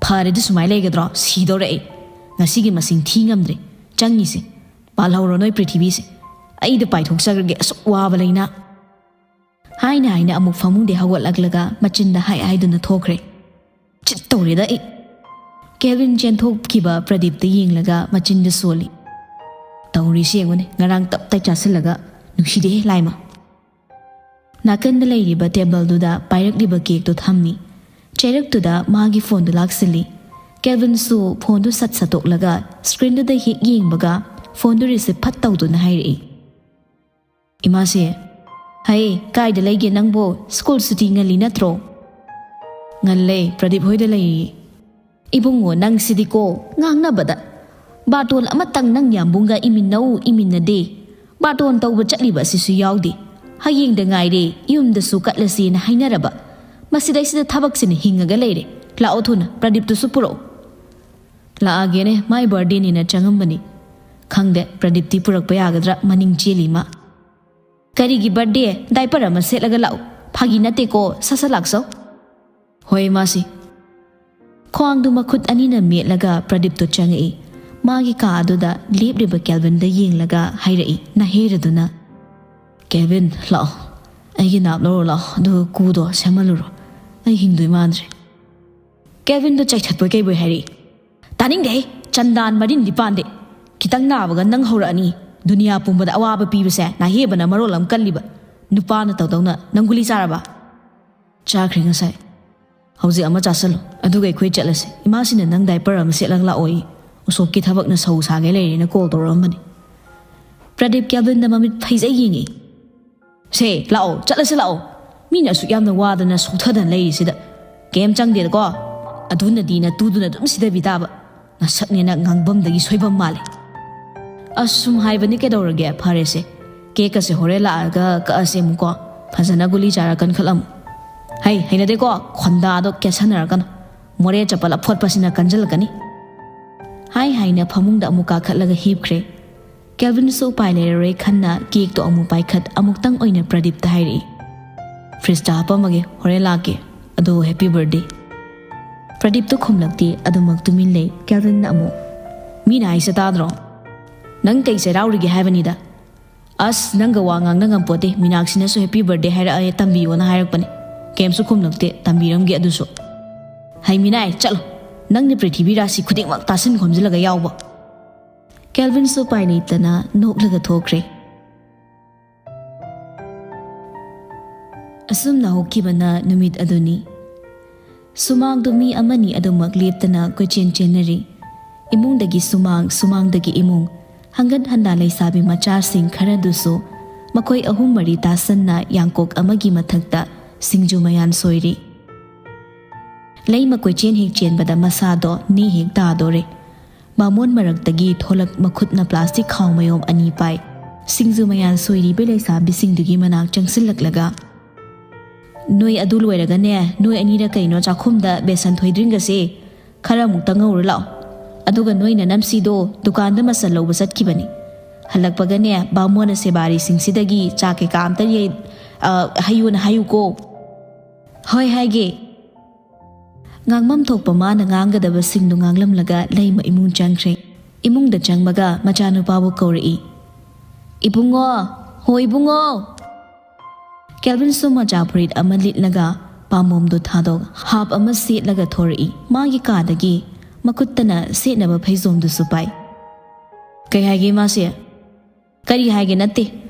"ꯐꯔꯦꯗ, ꯁꯨꯃꯥꯏꯅ ꯂꯩꯒꯗ꯭ꯔꯣ? ꯁꯤꯗꯧꯔꯦ ꯑꯩ꯫ ꯉꯁꯤꯒꯤ ꯃꯁꯤꯡ ꯊꯤ ꯉꯝꯗ꯭ꯔꯦ ꯆꯪꯉꯤꯁꯦ꯫ ꯄꯥꯜꯍꯧꯔꯣ ꯅꯣꯏ ꯄ꯭ꯔꯤꯊꯤꯕꯤꯁꯦ꯫ ꯑꯩꯗ ꯄꯥꯏꯊꯣꯛꯆꯈ꯭ꯔꯒꯦ ꯑꯁꯨꯛ ꯋꯥꯕ ꯂꯩꯅꯥ"꯫ ꯍꯥꯏꯅ ꯍꯥꯏꯅ ꯑꯃꯨꯛ ꯐꯃꯨꯡꯗꯩ ꯍꯧꯒꯠꯂꯛꯂꯒ ꯃꯆꯤꯟꯗ ꯍꯥꯏ ꯍꯥꯏꯗꯨꯅ ꯊꯣꯛꯈ꯭ꯔꯦ꯫ "ꯆꯤꯠ ꯇꯧꯔꯦꯗ ꯑꯩ"꯫ ꯀꯦꯜꯚꯤꯟ ꯆꯦꯟꯊꯣꯛꯈꯤꯕ ꯄ꯭ꯔꯗꯤꯞꯇ ꯌꯦꯡꯂꯒ ꯃꯆꯤꯟꯗ ꯁꯣꯜꯂꯤ꯫ "ꯇꯧꯔꯤꯁꯤ ꯌꯦꯡꯉꯨꯅꯦ, ꯉꯔꯥꯡ ꯇꯞ ꯇꯥꯏ ꯆꯥꯁꯤꯜꯂꯒ꯫ ꯅꯨꯡꯁꯤꯗꯦꯍꯦ ꯂꯥꯏꯃ"꯫ ꯅꯥꯀꯟꯗ ꯂꯩꯔꯤꯕ ꯇꯦꯕꯜꯗꯨꯗ ꯄꯥꯏꯔꯛꯂꯤꯕ ꯀꯦꯛꯇꯣ ꯊꯝꯃꯤ꯫ ꯆꯩꯔꯛꯇꯨꯗ ꯃꯥꯒꯤ ꯐꯣꯟꯗꯨ ꯂꯥꯛꯁꯤꯜꯂꯤ꯫ ꯀꯦꯜꯚꯤꯟꯁꯨ ꯐꯣꯟꯗꯨ ꯁꯠ ꯁꯠꯇꯣꯛꯂꯒ ꯁ꯭ꯀ꯭ꯔꯤꯟꯗꯨꯗ ꯍꯦꯛ ꯌꯦꯡꯕꯒ ꯐꯣꯟꯗꯨ ꯔꯤꯁꯤꯞ ꯐꯠ ꯇꯧꯗꯨꯅ ꯍꯥꯏꯔꯛꯏ꯫ "ꯏꯃꯥꯁꯦ"꯫ "ꯍꯩ, ꯀꯥꯏꯗ ꯂꯩꯒꯦ ꯅꯪꯕꯣ? ꯁ꯭ꯀꯨꯜ ꯁꯨꯇꯤ ꯉꯜꯂꯤ ꯅꯠꯇ꯭ꯔꯣ?" "ꯉꯜꯂꯦ, ꯄ꯭ꯔꯗꯤꯞ ꯍꯣꯏꯗ ꯂꯩꯔꯤ"꯫ "ꯏꯕꯨꯡꯉꯣ, ꯅꯪꯁꯤꯗꯤꯀꯣ, ꯉꯥꯡꯅꯕꯗ꯫ ꯕꯥꯔꯇꯣꯟ ꯑꯃꯇꯪ ꯅꯪ ꯌꯥꯝꯕꯨꯡꯒ ꯏꯃꯤꯟꯅꯧ ꯏꯃꯤꯟꯅꯗꯦ꯫ ꯕꯥꯔꯇꯣꯟ ꯇꯧꯕ ꯆꯠꯂꯤꯕ ꯑꯁꯤꯁꯨ ꯌꯥꯎꯗꯦ꯫ ꯍꯌꯦꯡꯗ ꯉꯥꯏꯔꯦ, ꯌꯨꯝꯗꯁꯨ ꯀꯠꯂꯁꯦꯅ ꯍꯥꯏꯅꯔꯕ꯫ ꯃꯁꯤꯗꯩꯁꯤꯗ ꯊꯕꯛꯁꯤꯅ ꯍꯤꯡꯉꯒ ꯂꯩꯔꯦ꯫ ꯂꯥꯛꯑꯣ ꯊꯨꯅ, ꯄ꯭ꯔꯗꯤꯞꯇꯨꯁꯨ ꯄꯨꯔꯛꯑꯣ"꯫ "ꯂꯥꯛꯑꯒꯦꯅꯦ, ꯃꯥꯏ ꯕꯥꯔꯗꯦꯅꯤꯅ ꯆꯪꯉꯝꯕꯅꯤ꯫ ꯈꯪꯗꯦ, ꯄ꯭ꯔꯗꯤꯞꯇꯤ ꯄꯨꯔꯛꯄ ꯌꯥꯒꯗ꯭ꯔꯥ, ꯃꯅꯤꯡ ꯆꯦꯜꯂꯤ ꯃꯥ"꯫ "ꯀꯔꯤꯒꯤ ꯕꯥꯔꯗꯦ? ꯗꯥꯏꯄꯔ ꯑꯃ ꯁꯦꯠꯂꯒ ꯂꯥꯛꯎ꯫ ꯐꯥꯒꯤ ꯅꯠꯇꯦꯀꯣ, ꯁꯠ ꯁꯠ ꯂꯥꯛꯆꯧ꯫ ꯍꯣꯏ ꯏꯃꯥꯁꯤ꯫ ꯈ꯭ꯋꯥꯡꯗꯨ ꯃꯈꯨꯠ ꯑꯅꯤꯅ ꯃꯦꯠꯂꯒ ꯄ꯭ꯔꯗꯤꯞꯇꯨ ꯆꯪꯉꯛꯏ꯫ ꯃꯥꯒꯤ ꯀꯥ ꯑꯗꯨꯗ ꯂꯦꯞꯂꯤꯕ ꯀꯦꯜꯚꯤꯟꯗ ꯌꯦꯡꯂꯒ ꯍꯥꯏꯔꯛꯏ ꯅꯍꯦꯔꯗꯨꯅ, "ꯀꯦꯜꯚꯤꯟ, ꯂꯥꯛꯑꯣ, ꯑꯩꯒꯤ ꯅꯥꯞ ꯂꯧꯔꯣ ꯂꯥꯛꯑꯣ, ꯑꯗꯨꯒ ꯀꯨꯗꯣ ꯁꯦꯝꯍꯜꯂꯨꯔꯣ꯫ ꯑꯩ ꯍꯤꯡꯗꯣꯏ ꯃꯥꯟꯗ꯭ꯔꯦ꯫" ꯀꯦꯜꯚꯤꯟꯗꯣ ꯆꯩꯊꯠꯄꯣꯏ ꯀꯩꯕꯣꯏ ꯍꯥꯏꯔꯛꯏ, "ꯇꯥꯅꯤꯡꯗꯦꯍꯦ, ꯆꯟꯗꯥꯟ ꯃꯔꯤꯟꯗꯤ ꯄꯥꯟꯗꯦ꯫ ꯈꯤꯇꯪ ꯅꯥꯕꯒ ꯅꯪ ꯍꯧꯔꯛꯑꯅꯤ꯫ ꯗꯨꯅꯤꯌꯥ ꯄꯨꯝꯕꯗ ꯑꯋꯥꯕ ꯄꯤꯕꯁꯦ ꯅꯍꯦꯕꯅ ꯃꯔꯣꯜ ꯑꯃ ꯀꯜꯂꯤꯕ꯫ ꯅꯨꯄꯥꯅ ꯇꯧꯗꯧꯅ ꯅꯪ ꯒꯨꯂꯤ ꯆꯥꯔꯕ?" "ꯆꯥꯈ꯭ꯔꯦ ꯉꯁꯥꯏ꯫ ꯍꯧꯖꯤꯛ ꯑꯃ ꯆꯥꯁꯜꯂꯨ, ꯑꯗꯨꯒ ꯑꯩꯈꯣꯏ ꯆꯠꯂꯁꯦ꯫ ꯏꯃꯥꯁꯤꯅ ꯅꯪ ꯗꯥꯏꯄꯔ ꯑꯃ ꯁꯦꯠꯂꯒ ꯂꯥꯛꯑꯣꯌꯦ꯫ ꯎꯁꯣꯞꯀꯤ ꯊꯕꯛꯅ ꯁꯧ ꯁꯥꯒꯦ ꯂꯩꯔꯦꯅ ꯀꯣꯜ ꯇꯧꯔꯛꯑꯝꯕꯅꯤ꯫" ꯄ꯭ꯔꯗꯤꯞ ꯀꯦꯜꯚꯤꯟꯗ ꯃꯃꯤꯠ ꯐꯩꯖꯩ ꯌꯦꯡꯉꯤ꯫ "ꯁꯦ, ꯂꯥꯛꯑꯣ, ꯆꯠꯂꯁꯦ ꯂꯥꯛꯑꯣ꯫ ꯃꯤꯅ ꯑꯁꯨꯛ ꯌꯥꯝꯅ ꯋꯥꯗꯅ ꯁꯣꯛꯊꯗꯅ ꯂꯩꯔꯤꯁꯤꯗ꯫ ꯀꯩꯝ ꯆꯪꯗꯦꯗꯀꯣ꯫ ꯑꯗꯨꯅꯗꯤ ꯅꯇꯨꯗꯨꯅ ꯑꯗꯨꯝ ꯁꯤꯗꯕꯤ ꯇꯥꯕ꯫ ꯅꯁꯛꯅꯦꯅ ꯉꯥꯡꯐꯝꯗꯒꯤ ꯁꯣꯏꯐꯝ ꯃꯥꯜꯂꯦ꯫ ꯑꯁ, ꯁꯨꯝ ꯍꯥꯏꯕꯅꯤ, ꯀꯩꯗꯧꯔꯒꯦ? ꯐꯔꯦꯁꯦ꯫ ꯀꯦꯛꯀꯁꯦ ꯍꯣꯔꯦꯟ ꯂꯥꯛꯑꯒ ꯀꯛꯑꯁꯦ ꯑꯃꯨꯛꯀꯣ꯫ ꯐꯖꯅ ꯒꯨꯂꯤ ꯆꯥꯔ ꯀꯟꯈꯠꯂꯝꯃꯨ꯫" "ꯍꯩ, ꯍꯩꯅꯗꯦꯀꯣ, ꯈꯣꯟꯗꯥꯗꯣ ꯀꯦꯠꯁꯟꯅꯔꯛꯀꯅꯨ꯫ ꯃꯣꯔꯦ ꯆꯄꯜ ꯑꯐꯣꯠꯄꯁꯤꯅ ꯀꯟꯖꯜꯂꯛꯀꯅꯤ꯫" ꯍꯥꯏ ꯍꯥꯏꯅ ꯐꯃꯨꯡꯗ ꯑꯃꯨꯛ ꯀꯥꯈꯠꯂꯒ ꯍꯤꯞꯈ꯭ꯔꯦ꯫ ꯀꯦꯜꯚꯤꯟꯁꯨ ꯎꯄꯥꯏ ꯂꯩꯔꯔꯣꯏ ꯈꯟꯅ ꯀꯦꯛꯇꯣ ꯑꯃꯨꯛ ꯄꯥꯏꯈꯠ, ꯑꯃꯨꯛꯇꯪ ꯑꯣꯏꯅ ꯄ꯭ꯔꯗꯤꯞꯇ ꯍꯥꯏꯔꯛꯏ, "ꯐ꯭ꯔꯤꯖꯇ ꯍꯥꯞꯄꯝꯃꯒꯦ, ꯍꯣꯔꯦꯟ ꯂꯥꯛꯀꯦ꯫ ꯑꯗꯣ ꯍꯦꯄꯤ ꯕꯔꯊꯗꯦ꯫" ꯄ꯭ꯔꯗꯤꯞꯇꯣ ꯈꯨꯝꯂꯛꯇꯦ, ꯑꯗꯨꯃꯛ ꯇꯨꯃꯤꯟ ꯂꯩ꯫ ꯀꯦꯜꯚꯤꯟꯅ ꯑꯃꯨꯛ, "ꯃꯤꯅ ꯍꯥꯏꯁꯦ ꯇꯥꯗ꯭ꯔꯣ? ꯅꯪ ꯀꯩ ꯆꯩꯔꯥꯎꯔꯤꯒꯦ ꯍꯥꯏꯕꯅꯤꯗ꯫ ꯑꯁ, ꯅꯪꯒ ꯋꯥ ꯉꯥꯡꯅ ꯉꯝꯄꯣꯠꯇꯦ꯫ ꯃꯤꯅꯥꯛꯁꯤꯅꯁꯨ ꯍꯦꯄꯤ ꯕꯔꯊꯗꯦ ꯍꯥꯏꯔꯛꯑꯦ, ꯇꯝꯕꯤꯌꯣꯅ ꯍꯥꯏꯔꯛꯄꯅꯦ꯫ ꯀꯩꯝꯁꯨ ꯈꯨꯝꯂꯛꯇꯦ, ꯇꯝꯕꯤꯔꯝꯒꯦ ꯑꯗꯨꯁꯨ꯫ ꯍꯩ ꯃꯤꯅꯥꯏ, ꯆꯠꯂꯣ꯫ ꯅꯪꯅ ꯄ꯭ꯔꯤꯊꯤꯕꯤ ꯔꯥꯁꯤ ꯈꯨꯗꯤꯡꯃꯛ ꯇꯥꯁꯤꯟ ꯈꯣꯝꯖꯤꯜꯂꯒ ꯌꯥꯎꯕ꯫" ꯀꯦꯜꯚꯤꯟꯁꯨ ꯎꯄꯥꯏ ꯂꯩꯇꯅ ꯅꯣꯛꯂꯒ ꯊꯣꯛꯈ꯭ꯔꯦ꯫ ꯑꯁꯨꯝꯅ ꯍꯧꯈꯤꯕꯅ ꯅꯨꯃꯤꯠ ꯑꯗꯨꯅꯤ꯫ ꯁꯨꯃꯥꯡꯗꯨ ꯃꯤ ꯑꯃꯅꯤ ꯑꯗꯨꯃꯛ ꯂꯦꯞꯇꯅ ꯀꯣꯏꯆꯦꯟ ꯆꯦꯟꯅꯔꯤ꯫ ꯏꯃꯨꯡꯗꯒꯤ ꯁꯨꯃꯥꯡ, ꯁꯨꯃꯥꯡꯗꯒꯤ ꯏꯃꯨꯡ, ꯍꯪꯒꯠ ꯍꯟꯗꯥ ꯂꯩꯁꯥꯕꯤ ꯃꯆꯥꯁꯤꯡ ꯈꯔꯗꯨꯁꯨ ꯃꯈꯣꯏ ꯑꯍꯨꯝ ꯃꯔꯤ ꯇꯥꯁꯟꯅ ꯌꯥꯡꯀꯣꯛ ꯑꯃꯒꯤ ꯃꯊꯛꯇ ꯁꯤꯡꯖꯨ ꯃꯌꯥꯟ ꯁꯣꯏꯔꯤ꯫ ꯂꯩꯃ ꯀꯣꯏꯆꯦꯟ ꯍꯦꯛ ꯆꯦꯟꯕꯗ ꯃꯁꯥꯗꯣ ꯅꯦ ꯍꯦꯛ ꯇꯥꯗꯣꯔꯦ꯫ ꯕꯥꯃꯣꯟ ꯃꯔꯛꯇꯒꯤ ꯊꯣꯂꯛ ꯃꯈꯨꯠꯅ ꯄ꯭ꯂꯥꯁꯇꯤꯛ ꯈꯥꯎ ꯃꯌꯣꯝ ꯑꯅꯤ ꯄꯥꯏ꯫ ꯁꯤꯡꯖꯨ ꯃꯌꯥꯟ ꯁꯣꯏꯔꯤꯕ ꯂꯩꯁꯥꯕꯤꯁꯤꯡꯗꯨꯒꯤ ꯃꯅꯥꯛ ꯆꯪꯁꯤꯜꯂꯛꯂꯒ, "ꯅꯣꯏ ꯑꯗꯨ ꯂꯣꯏꯔꯒꯅꯦ, ꯅꯣꯏ ꯑꯅꯤꯔ ꯀꯩꯅꯣ ꯆꯥꯛꯈꯨꯝꯗ ꯕꯦꯁꯟ ꯊꯣꯏꯗ꯭ꯔꯤꯡꯒꯁꯦ ꯈꯔ ꯑꯃꯨꯛꯇ ꯉꯧꯔꯨ ꯂꯥꯛꯑꯣ꯫ ꯑꯗꯨꯒ ꯅꯣꯏ ꯅꯅꯝꯁꯤꯗꯣ ꯗꯨꯀꯥꯟꯗ ꯃꯆꯜ ꯂꯧꯕ ꯆꯠꯈꯤꯕꯅꯤ꯫ ꯍꯜꯂꯛꯄꯒꯅꯦ, ꯕꯥꯃꯣꯟꯅ ꯁꯦꯕꯥꯔꯤꯁꯤꯡꯁꯤꯗꯒꯤ ꯆꯥ ꯀꯩꯀꯥ ꯑꯝꯇ ꯌꯩ-, "ꯑ, ꯍꯥꯏꯌꯨꯅ ꯍꯥꯏꯌꯨꯀꯣ꯫" "ꯍꯣꯏ, ꯍꯥꯏꯒꯦ꯫" ꯉꯥꯡꯐꯝ ꯊꯣꯛꯄ ꯃꯥꯅ ꯉꯥꯡꯒꯗꯕꯁꯤꯡꯗꯨ ꯉꯥꯡꯂꯝꯂꯒ ꯂꯩꯃ ꯏꯃꯨꯡ ꯆꯪꯈ꯭ꯔꯦ꯫ ꯏꯃꯨꯡꯗ ꯆꯪꯕꯒ ꯃꯆꯥꯅꯨꯄꯥꯕꯨ ꯀꯧꯔꯛꯏ꯫ "ꯏꯕꯨꯡꯉꯣ, ꯍꯣ ꯏꯕꯨꯡꯉꯣ!" ꯀꯦꯜꯚꯤꯟꯁꯨ ꯃꯆꯥ ꯐꯨꯔꯤꯠ ꯑꯃ ꯂꯤꯠꯂꯒ ꯄꯥꯝꯕꯣꯝꯗꯨ ꯊꯥꯗꯣꯛ ꯍꯥꯞ ꯑꯃ ꯁꯦꯠꯂꯒ ꯊꯣꯔꯛꯏ꯫ ꯃꯥꯒꯤ ꯀꯥꯗꯒꯤ ꯃꯈꯨꯠꯇꯅ ꯁꯦꯠꯅꯕ ꯐꯩꯖꯣꯝꯗꯨꯁꯨ ꯄꯥꯏ꯫ "ꯀꯩ ꯍꯥꯏꯒꯦ ꯃꯥꯁꯦ?" "ꯀꯔꯤ ꯍꯥꯏꯒꯦ ꯅꯠꯇꯦ꯫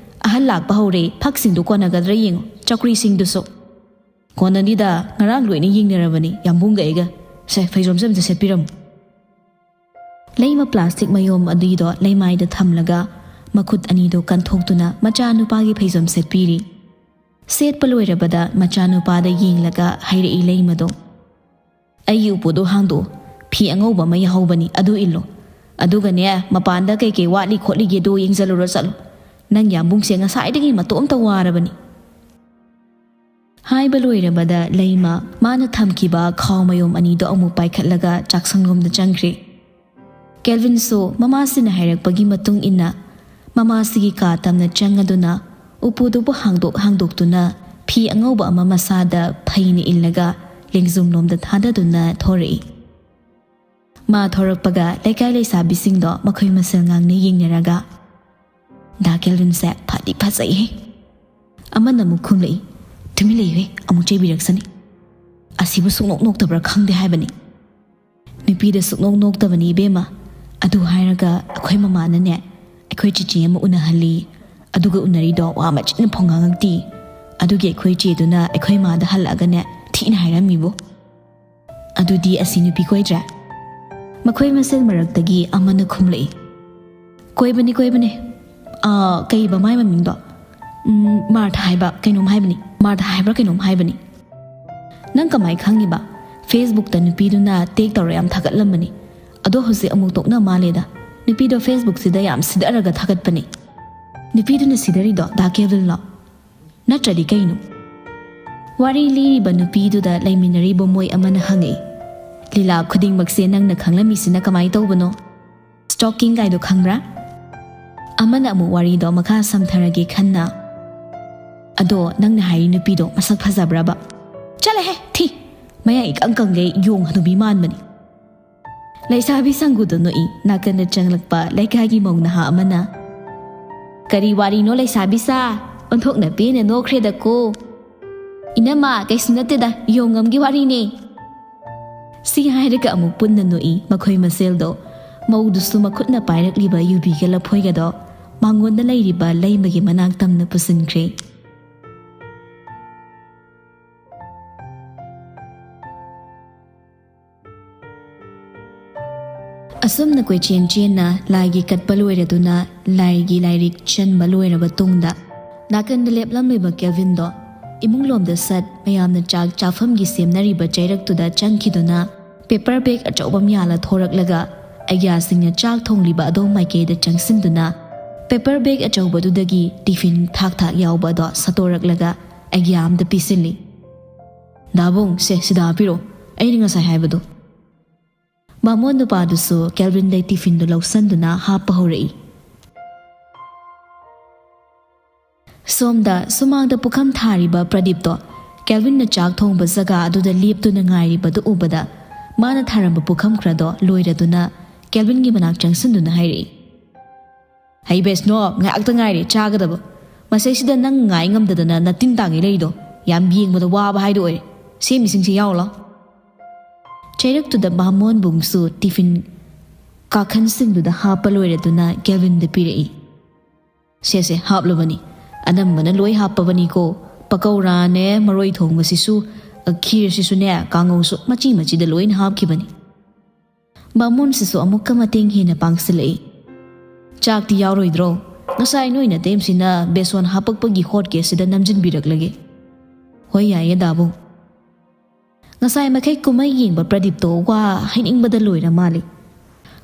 ꯑꯍꯜ ꯂꯥꯛꯄ ꯍꯧꯔꯦ꯫ ꯐꯛꯁꯤꯡꯗꯨ ꯀꯣꯟꯅꯒꯗ꯭ꯔꯥ ꯌꯦꯡꯉꯨ꯫ ꯆꯧꯀ꯭ꯔꯤꯁꯤꯡꯗꯨꯁꯨ꯫" "ꯀꯣꯟꯅꯅꯤꯗ, ꯉꯔꯥꯡ ꯂꯣꯏꯅ ꯌꯦꯡꯅꯔꯕꯅꯤ ꯌꯥꯝꯕꯨꯡꯒ ꯑꯩꯒ꯫ ꯁꯦ, ꯐꯩꯖꯣꯝꯁꯦ ꯑꯝꯇ ꯁꯦꯠꯄꯤꯔꯝꯃꯨ꯫" ꯂꯩꯃ ꯄ꯭ꯂꯥꯁꯇꯤꯛ ꯃꯌꯣꯝ ꯑꯗꯨꯏꯗꯣ ꯂꯩꯃꯥꯏꯗ ꯊꯝꯂꯒ ꯃꯈꯨꯠ ꯑꯅꯤꯗꯣ ꯀꯟꯊꯣꯛꯇꯨꯅ ꯃꯆꯥꯅꯨꯄꯥꯒꯤ ꯐꯩꯖꯣꯝ ꯁꯦꯠꯄꯤꯔꯤ꯫ ꯁꯦꯠꯄ ꯂꯣꯏꯔꯕꯗ ꯃꯆꯥꯅꯨꯄꯥꯗ ꯌꯦꯡꯂꯒ ꯍꯥꯏꯔꯛꯏ ꯂꯩꯃꯗꯣ, "ꯑꯩꯒꯤ ꯎꯄꯨꯗꯣ ꯍꯥꯡꯗꯣꯛꯑꯣ꯫ ꯐꯤ ꯑꯉꯧꯕ ꯑꯃ ꯌꯥꯍꯧꯕꯅꯤ, ꯑꯗꯨ ꯏꯜꯂꯣ꯫ ꯑꯗꯨꯒꯅꯦ, ꯃꯄꯥꯟꯗ ꯀꯩꯀꯩ ꯋꯥꯠꯂꯤ ꯈꯣꯠꯂꯤꯒꯦꯗꯣ ꯌꯦꯡꯁꯜꯂꯨꯔꯣ ꯆꯠꯂꯣ꯫ ꯅꯪ ꯌꯥꯝꯕꯨꯡꯁꯦ ꯉꯁꯥꯏꯗꯒꯤ ꯃꯇꯣꯝꯇ ꯋꯥꯔꯕꯅꯤ꯫" ꯍꯥꯏꯕ ꯂꯣꯏꯔꯕꯗ ꯂꯩꯃ ꯃꯥꯅ ꯊꯝꯈꯤꯕ ꯈꯥꯎ ꯃꯌꯣꯝ ꯑꯅꯤꯗꯣ ꯑꯃꯨꯛ ꯄꯥꯏꯈꯠꯂꯒ ꯆꯥꯛꯁꯪꯂꯣꯝꯗ ꯆꯪꯈ꯭ꯔꯦ꯫ ꯀꯦꯜꯚꯤꯟꯁꯨ ꯃꯃꯥꯁꯤꯅ ꯍꯥꯏꯔꯛꯄꯒꯤ ꯃꯇꯨꯡ ꯏꯟꯅ ꯃꯃꯥꯁꯤꯒꯤ ꯀꯥ ꯇꯝꯅ ꯆꯪꯉꯗꯨꯅ ꯎꯄꯨꯗꯨꯕꯨ ꯍꯥꯡꯗꯣꯛ ꯍꯥꯡꯗꯣꯛꯇꯨꯅ ꯐꯤ ꯑꯉꯧꯕ ꯑꯃ ꯃꯁꯥꯗ ꯐꯩꯅ ꯏꯜꯂꯒ ꯂꯦꯡꯖꯨꯝꯂꯣꯝꯗ ꯊꯥꯗꯗꯨꯅ ꯊꯣꯔꯛꯏ꯫ ꯃꯥ ꯊꯣꯔꯛꯄꯒ ꯂꯩꯀꯥꯏ ꯂꯩꯁꯥꯕꯤꯁꯤꯡꯗꯣ ꯃꯈꯣꯏ ꯃꯁꯦꯜ ꯉꯥꯡꯅ ꯌꯦꯡꯅꯔꯒ, "ꯗꯥ ꯀꯦꯜꯚꯤꯟꯁꯦ ꯐꯗꯤ ꯐꯖꯩꯍꯦ꯫" ꯑꯃꯅ ꯑꯃꯨꯛ ꯈꯨꯝꯂꯛꯏ, "ꯇꯨꯃꯤꯟ ꯂꯩꯌꯨꯍꯦ, ꯑꯃꯨꯛ ꯆꯩꯕꯤꯔꯛꯁꯅꯤ꯫ ꯑꯁꯤꯕꯨ ꯁꯨꯡꯅꯣꯛ ꯅꯣꯛꯇꯕ꯭ꯔꯥ ꯈꯪꯗꯦ ꯍꯥꯏꯕꯅꯤ꯫ ꯅꯨꯄꯤꯗ ꯁꯨꯡꯅꯣꯛ ꯅꯣꯛꯇꯕꯅꯤ ꯏꯕꯦꯝꯃ꯫ ꯑꯗꯨ ꯍꯥꯏꯔꯒ ꯑꯩꯈꯣꯏ ꯃꯃꯥꯅꯅꯦ, ꯑꯩꯈꯣꯏ ꯆꯤꯆꯦ ꯑꯃ ꯎꯅꯍꯜꯂꯤ꯫ ꯑꯗꯨꯒ ꯎꯅꯔꯤꯗꯣ ꯋꯥ ꯃꯆꯤꯠ ꯑꯃꯐꯥꯎ ꯉꯥꯡꯉꯛꯇꯦ꯫ ꯑꯗꯨꯒꯤ ꯑꯩꯈꯣꯏ ꯆꯦꯗꯨꯅ ꯑꯩꯈꯣꯏ ꯃꯥꯗ ꯍꯜꯂꯛꯑꯒꯅꯦ ꯊꯤꯅ ꯍꯥꯏꯔꯝꯃꯤꯕꯨ꯫ ꯑꯗꯨꯗꯤ ꯑꯁꯤ ꯅꯨꯄꯤ ꯀꯣꯏꯗ꯭ꯔꯦ?" ꯃꯈꯣꯏ ꯃꯁꯦꯜ ꯃꯔꯛꯇꯒꯤ ꯑꯃꯅ ꯈꯨꯝꯂꯛꯏ, "ꯀꯣꯏꯕꯅꯤ, ꯀꯣꯏꯕꯅꯤ꯫ ꯑꯥ, ꯀꯩꯕ ꯃꯥꯏ ꯃꯃꯤꯡꯗꯣ? ꯎꯝ, ꯃꯥꯔꯊ ꯍꯥꯏꯕ ꯀꯩꯅꯣꯝ ꯍꯥꯏꯕꯅꯤ꯫ ꯃꯥꯔꯊ ꯍꯥꯏꯕ꯭ꯔꯥ ꯀꯩꯅꯣꯝ ꯍꯥꯏꯕꯅꯤ꯫" "ꯅꯪ ꯀꯃꯥꯏ ꯈꯪꯉꯤꯕ?" "ꯐꯦꯁꯕꯨꯛꯇ ꯅꯨꯄꯤꯗꯨꯅ ꯇꯦꯒ ꯇꯧꯔ ꯌꯥꯝ ꯊꯥꯒꯠꯂꯝꯕꯅꯤ꯫ ꯑꯗꯣ ꯍꯧꯖꯤꯛ ꯑꯃꯨꯛ ꯇꯣꯛꯅ ꯃꯥꯜꯂꯦꯗ꯫ ꯅꯨꯄꯤꯗꯣ ꯐꯦꯁꯕꯨꯛꯁꯤꯗ ꯌꯥꯝ ꯁꯤꯗꯔꯒ ꯊꯥꯒꯠꯄꯅꯤ꯫" "ꯅꯨꯄꯤꯗꯨꯅ ꯁꯤꯗꯔꯤꯗꯣ ꯗꯥ ꯀꯦꯜꯚꯤꯟꯂꯣ? ꯅꯠꯇ꯭ꯔꯗꯤ ꯀꯩꯅꯣ?" ꯋꯥꯔꯤ ꯂꯤꯔꯤꯕ ꯅꯨꯄꯤꯗꯨꯗ ꯂꯩꯃꯤꯟꯅꯔꯤꯕ ꯃꯣꯏ ꯑꯃꯅ ꯍꯪꯉꯛꯏ, "ꯂꯤꯂꯥ ꯈꯨꯗꯤꯡꯃꯛꯁꯦ ꯅꯪꯅ ꯈꯪꯂꯝꯃꯤꯁꯤꯅ ꯀꯃꯥꯏ ꯇꯧꯕꯅꯣ? ꯁ꯭ꯇꯣꯀꯤꯡ ꯀꯥꯏꯗꯣ ꯈꯪꯕ꯭ꯔꯥ?" ꯑꯃꯅ ꯑꯃꯨꯛ ꯋꯥꯔꯤꯗꯣ ꯃꯈꯥ ꯁꯝꯊꯔꯒꯦ ꯈꯟꯅ, ꯑꯗꯣ ꯅꯪꯅ ꯍꯥꯏꯔꯤ ꯅꯨꯄꯤꯗꯣ ꯃꯁꯛ ꯐꯖꯕ꯭ꯔꯕ? ꯆꯠꯂꯍꯦ, ꯊꯤ! ꯃꯌꯥ ꯏꯀꯪ ꯀꯪꯒꯩ ꯌꯣꯡ ꯍꯅꯨꯕꯤ ꯃꯥꯟꯕꯅꯤ꯫ ꯂꯩꯁꯥꯕꯤ ꯁꯪꯒꯨꯗꯣ ꯅꯣꯛꯏ꯫ ꯅꯥꯀꯟꯗ ꯆꯪꯂꯛꯄ ꯂꯩꯀꯥꯏꯒꯤ ꯃꯧ ꯅꯍꯥ ꯑꯃꯅ, "ꯀꯔꯤ ꯋꯥꯔꯤꯅꯣ ꯂꯩꯁꯥꯕꯤ ꯁꯥ? ꯑꯣꯟꯊꯣꯛꯅ ꯄꯦꯟꯅ ꯅꯣꯛꯈ꯭ꯔꯦꯗꯀꯣ!" "ꯏꯅꯝꯃ, ꯀꯩꯁꯨ ꯅꯠꯇꯦꯗ, ꯌꯣꯡ ꯑꯃꯒꯤ ꯋꯥꯔꯤꯅꯦ꯫" ꯁꯤ ꯍꯥꯏꯔꯒ ꯑꯃꯨꯛ ꯄꯨꯟꯅ ꯅꯣꯛꯏ ꯃꯈꯣꯏ ꯃꯁꯦꯜꯗꯣ꯫ ꯃꯧꯗꯨꯁꯨ ꯃꯈꯨꯠꯅ ꯄꯥꯏꯔꯛꯂꯤꯕ ꯌꯨꯕꯤꯒ ꯂꯐꯣꯏꯒꯗꯣ ꯃꯉꯣꯟꯗ ꯂꯩꯔꯤꯕ ꯂꯩꯃꯒꯤ ꯃꯅꯥꯛ ꯇꯝꯅ ꯄꯨꯁꯤꯟꯈ꯭ꯔꯦ꯫ ꯑꯁꯨꯝꯅ ꯀꯣꯏꯆꯦꯟ ꯆꯦꯟꯅ ꯂꯥꯏꯒꯤ ꯀꯠꯄ ꯂꯣꯏꯔꯗꯨꯅ ꯂꯥꯏꯒꯤ ꯂꯥꯏꯔꯤꯛ ꯆꯟꯕ ꯂꯣꯏꯔꯕ ꯇꯨꯡꯗ, ꯅꯥꯀꯟꯗ ꯂꯦꯞꯂꯝꯂꯤꯕ ꯀꯦꯜꯚꯤꯟꯗꯣ ꯏꯃꯨꯡꯂꯣꯝꯗ ꯁꯠ ꯃꯌꯥꯝꯅ ꯆꯥꯛ ꯆꯥꯐꯝꯒꯤ ꯁꯦꯝꯅꯔꯤꯕ ꯆꯩꯔꯛꯇꯨꯗ ꯆꯪꯈꯤꯗꯨꯅ, ꯄꯦꯄꯔ ꯕꯦꯒ ꯑꯆꯧꯕ ꯑꯃ ꯌꯥꯜꯂ ꯊꯣꯔꯛꯂꯒ, ꯑꯩꯒ꯭ꯌꯥꯁꯤꯡꯅ ꯆꯥꯛ ꯊꯣꯡꯂꯤꯕ ꯑꯗꯣꯝ ꯃꯥꯏꯀꯩꯗ ꯆꯪꯁꯤꯟꯗꯨꯅ, ꯄꯦꯄꯔ ꯕꯦꯒ ꯑꯆꯧꯕꯗꯨꯗꯒꯤ ꯇꯤꯐꯤꯟ ꯊꯥꯛ ꯊꯥꯛ ꯌꯥꯎꯕ ꯑꯗꯣ ꯁꯠꯇꯣꯔꯛꯂꯒ ꯑꯩꯒ꯭ꯌꯥ ꯑꯝꯗ ꯄꯤꯁꯤꯜꯂꯤ꯫ "ꯗꯥꯕꯨꯡ, ꯁꯦ, ꯁꯤꯗ ꯍꯥꯞꯄꯤꯔꯣ, ꯑꯩꯅ ꯉꯁꯥꯏ ꯍꯥꯏꯕꯗꯣ꯫" ꯕꯥꯃꯣꯟ ꯅꯨꯄꯥꯗꯨꯁꯨ ꯀꯦꯜꯚꯤꯟꯗꯩ ꯇꯤꯐꯤꯟꯗꯨ ꯂꯧꯁꯟꯗꯨꯅ ꯍꯥꯞꯄ ꯍꯧꯔꯛꯏ꯫ ꯁꯣꯝꯗ ꯁꯨꯃꯥꯡꯗ ꯄꯨꯈꯝ ꯊꯥꯔꯤꯕ ꯄ꯭ꯔꯗꯤꯞꯇꯣ ꯀꯦꯜꯚꯤꯟꯅ ꯆꯥꯛ ꯊꯣꯡꯕ ꯖꯒꯥ ꯑꯗꯨꯗ ꯂꯦꯞꯇꯨꯅ ꯉꯥꯏꯔꯤꯕꯗꯨ ꯎꯕꯗ, ꯃꯥꯅ ꯊꯥꯔꯝꯕ ꯄꯨꯈꯝ ꯈꯔꯗꯣ ꯂꯣꯏꯔꯗꯨꯅ ꯀꯦꯜꯚꯤꯟꯒꯤ ꯃꯅꯥꯛ ꯆꯪꯁꯤꯟꯗꯨꯅ ꯍꯥꯏꯔꯛꯏ, "ꯍꯩ ꯕꯦꯁꯅꯣꯞ, ꯉꯥꯏꯍꯥꯛꯇ ꯉꯥꯏꯔꯦ ꯆꯥꯒꯗꯕ꯫ ꯃꯁꯤꯁꯤꯗ ꯅꯪ ꯉꯥꯏ ꯉꯝꯗꯗꯅ ꯅꯇꯤꯟ ꯇꯥꯡꯉꯩ ꯂꯩꯔꯤꯗꯣ ꯌꯥꯝ ꯌꯦꯡꯕꯗ ꯋꯥꯕ ꯍꯥꯏꯗꯣ ꯑꯣꯏꯔꯦ꯫ ꯁꯦꯝꯃꯤꯁꯤꯡꯁꯦ ꯌꯥꯎꯔꯨ ꯂꯥꯎ꯫" ꯆꯩꯔꯛꯇꯨꯗ ꯕꯥꯃꯣꯟꯕꯨꯡꯁꯨ ꯇꯤꯐꯤꯟ ꯀꯥꯈꯟꯁꯤꯡꯗꯨꯗ ꯍꯥꯞꯄ ꯂꯣꯏꯔꯗꯨꯅ ꯀꯦꯜꯚꯤꯟꯗ ꯄꯤꯔꯛꯏ꯫ "ꯁꯦ, ꯁꯦ, ꯍꯥꯞꯂꯕꯅꯤ꯫ ꯑꯅꯝꯕꯅ ꯂꯣꯏ ꯍꯥꯞꯄꯕꯅꯤꯀꯣ꯫ ꯄꯀꯧꯔꯥꯅꯦ, ꯃꯔꯣꯏ ꯊꯣꯡꯕꯁꯤꯁꯨ, ꯑ, ꯈꯤꯔꯁꯤꯁꯨꯅꯦ, ꯀꯥꯡꯉꯧꯁꯨ ꯃꯆꯤ ꯃꯆꯤꯗ ꯂꯣꯏꯅ ꯍꯥꯞꯈꯤꯕꯅꯤ꯫" ꯕꯥꯃꯣꯟꯁꯤꯁꯨ ꯑꯃꯨꯛꯀ ꯃꯇꯦꯡ ꯍꯦꯟꯅ ꯄꯥꯡꯁꯤꯜꯂꯛꯏ꯫ "ꯆꯥꯛꯇꯤ ꯌꯥꯎꯔꯣꯏꯗ꯭ꯔꯣ? ꯉꯁꯥꯏ ꯅꯣꯏ ꯅꯇꯩꯃꯁꯤꯅ ꯕꯦꯁꯣꯟ ꯍꯥꯞꯄꯛꯄꯒꯤ ꯍꯣꯠꯀꯦꯁꯁꯤꯗ ꯅꯝꯖꯤꯟꯕꯤꯔꯛꯂꯒꯦ꯫" "ꯍꯣꯏ, ꯌꯥꯏꯌꯦ ꯗꯥꯕꯨꯡ꯫" ꯉꯁꯥꯏ ꯃꯈꯩ ꯀꯨꯝꯍꯩ ꯌꯦꯡꯕ ꯄ꯭ꯔꯗꯤꯞꯇꯣ ꯋꯥ ꯍꯥꯏꯅꯤꯡꯕꯗ ꯂꯣꯏꯔ ꯃꯥꯜꯂꯤ꯫